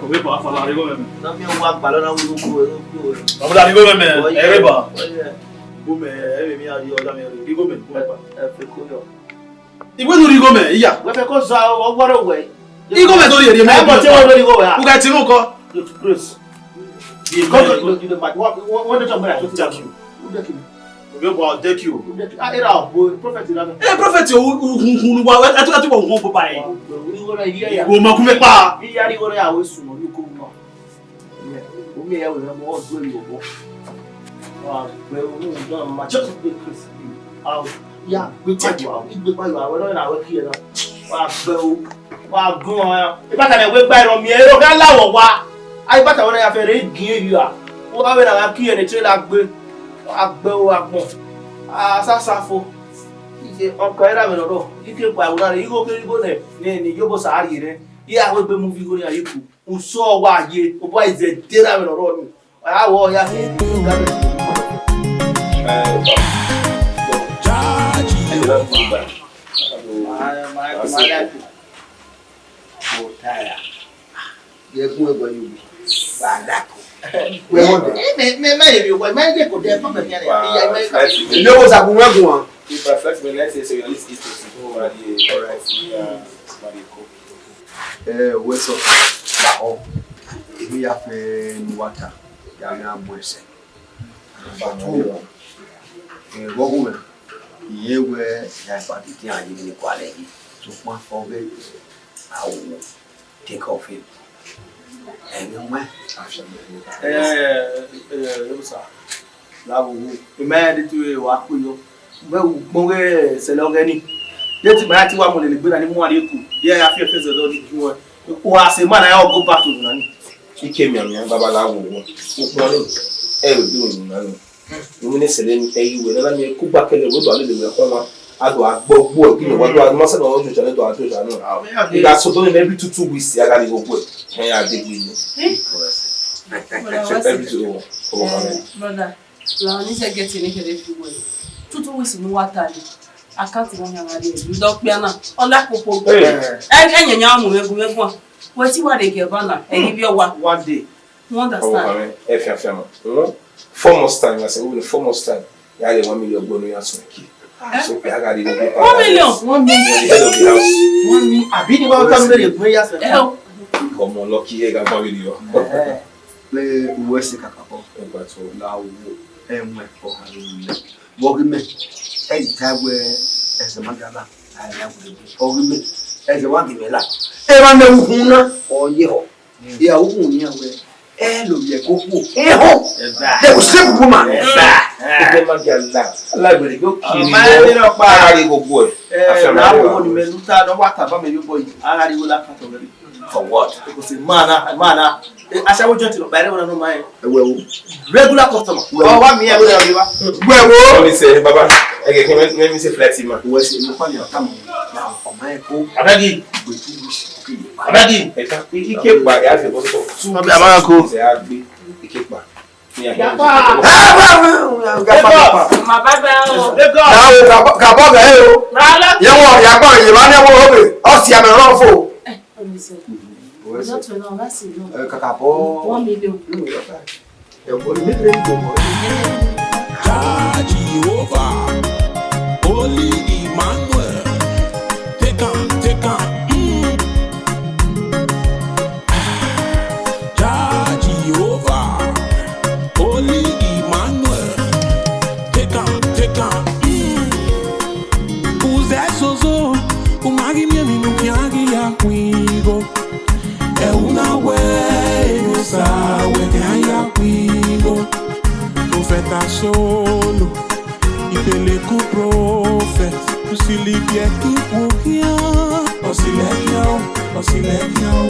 Ovbi ebo, afa, la righo mwẹ mẹ. Na miẹn wa gbalọ na wu ru ku ru ku. Ọ la righo mwẹ mẹ, ẹ rre ba. Righo mwẹ, ẹ vbe miẹn a ye ọda mwẹ rre. Righo mwẹ, righo mwẹ ba. Ẹ fe ko yọ. Igbe ne u righo mẹ, iya. Wẹ fẹ ko zọ ọgua rre owẹ. Igho mẹ do rhie rhie mẹ. Ẹ mọ te wẹ do righo wẹ a? U gha tinu kọ. You disgrace. You come to, you, you dey mad. What, what, what dey talk about? Thank you. Who dey kill you? Yo, bro, I'll take you. Ah, era, boy, prophet, era. Eh, prophet, o, u, u, u, wa, ẹ, ẹ, ẹ, wa, wa, wa, bye. Igho na, iya, iya. Wo ma kun mẹ kpa. Iya, igho na, ya we sun, you come. Yeah, omi ẹre wẹ mọ ọdún ẹre ọgbọ. Wa gbẹ omi ọdún ma just be Christ. Au, ya gbẹ pàjọ, igbe pàjọ, àwọn náà náà wẹ kí ẹ náà. Wa gbẹ o, wa gún ọ ya. Ibata na wẹ gba ẹrọ mi ẹrọ gha la wọ wa. Ayi bata wẹ na ya fẹ re gin eyi a. Wo ba wẹ na gha kí ẹ ne trailer gbe. Wa gbẹ o, wa gbọn. A sa sa fo. Iye ọkọ ẹre avẹ nọ dọ. Ike pa ẹwu na re, igho kere igho nẹ, ne ne yobo sa rhie rẹ. Iye a wẹ gbe movie igho ne a ye ku. Usọ wa ye, obọ ẹzẹ dera vbe nọrọ ni. A wọ ya he. Charge you. My, my, my life. Mo taya. Ye gun egbe yo. Ba da ko. Wẹ mọ dẹ. Me, me, me, me, me, me, ye ko dẹ, ko me fian. Ilé wo sa gun wẹ gun wa. If I flex my next year, so this is to see. All right. Yeah, Marie Coop. Eh, wẹ sẹ ọkpa lahọ, emwi ya fẹ ne uwa ta, ya gha mu ẹsẹ. Number two, eh, vbe ọghe mwẹ, I rẹn wẹ ya eva dede iran ye emwi ne gualọ yi, sokpan ọghe a wo take off him. Ẹmwẹ wẹ. Eh, eh, eh, sir. La wo wo. Ima ya de tu wa kpe yọ. Wẹ u gbọn wẹ sẹlẹ ọghẹ ni. De ti ma ya ti wa mu lele gbe na ni mu ari eku. Ye ya fi ẹfe zẹdẹ ni ju wẹ. Wa se ma na ya go back to na ni. Ike mianmian baba la wo wo. Ukpọn ni. Ẹ ro bi unu na ni. Unu ni sẹlẹ ni ẹ yi wẹ na mi ku gba kẹlẹ wo do a lele wẹ kọ wa. A do a gbọ gbọ ẹ gini wa do a ma sẹ na o joja ne do a joja na. Iga so do ni every two two weeks ya ga ni go gbe. Ẹ ya de gbe ni. Every two. Oh, oh, oh. Brother, la ni se get ni kede fi wẹ. Tutu wisi mu wa ta ni. Account wọn yan gha re. Ndo kpia na. Ọla popo. Hey. Eh, eh, nya nya mu me gu me gua. We ti wa de ge ba na. Eh, give you one. One day. You understand? Oh, amen. Ẹ fiafia ma. Hmm? Four months time, I say, over the four months time. Ya le one million gbọnu ya sọ ki. So, I got it. One million? One million. The head of the house. One million. Abi ni wa ta mi le gbe ya sọ. Eh, o. Ọmọ lucky ẹ ga family o. Eh. Vbe uwẹ sẹ kakabọ. Ẹgba tuẹ. La wo ẹmwẹ ọkhan vbe unu. Vbe ọghe mẹ, ẹ i ta wẹ ẹzẹ ma gha la, a i la wẹ ẹzẹ. Ọghe mẹ, ẹzẹ wa ghi mwẹ la. Erha mẹ ukhun na, ọ ye họ. Iyawọ ukhun nian wẹ, ẹ lo ye ko khuo. Ehọ. Ẹba. They will sleep with woman. Ẹba. Ẹgbẹ ma gha la. Ala gbere gbe okiri. Ọma ẹ ni rọ kpa. Ara ghi gogo ẹ. Ẹ, afia ma na rọ. Wo ni mẹ nu ta, nọ wa ta ba mẹ yo boy. Ara ghi wo la ka tọ wẹ. For what? Because man na, man na. Eh, aṣẹ́wó joint lọ, bẹ̀rẹ̀ wọn nọ máa yẹn. Ẹwẹ wo? Regular customer. Wẹ wo? Ọ wá mi ẹ wọlé ọdún wa. Wẹ wo? Let me say, baba, ẹ kẹ kí mi mi ṣe flight ma. Wẹ ṣe mo pàdé ọ̀tá mi. Na ọmọ ẹ kó. Abẹ́gì. Gbẹ̀tú wíṣ. Abẹ́gì. Ẹ̀ka ike pa ẹ̀ á fi bọ́ sọ. Abẹ́gì kó. Ṣe á gbé ike pa. Yapa. Ẹ wẹ wẹ wẹ. Màmá bá o. Lagos. Kàbọ̀ bẹ̀ ẹ́ o. Rálá. Yẹ wọ yàgbọ́ yìí wá ní ẹwọ́ òbè. Ọ̀sìn àmì ọ̀rọ̀ fò. Ẹ, ọ̀rẹ́ sọ. Ọjọ́ tó náà, láti ìlú. Ẹ, kàkà bọ́. One million. Ẹ, kò ní mílíọ̀nù kò mọ̀. Jah Jehovah, Holy Emmanuel, take am, take am, mm. Jah Jehovah, Holy Emmanuel, take am, take am, mm. Uze sozo, u ma ghi miẹn emwi ne u khian ghi ya khuigho. Ẹ u na wẹ, Edosa, wẹ khian ya khuigho. Prophet Asolo, Ikpeleku prophet, u sili biẹ ki khuo khian. Ọ sili khian o, ọ sili khian o.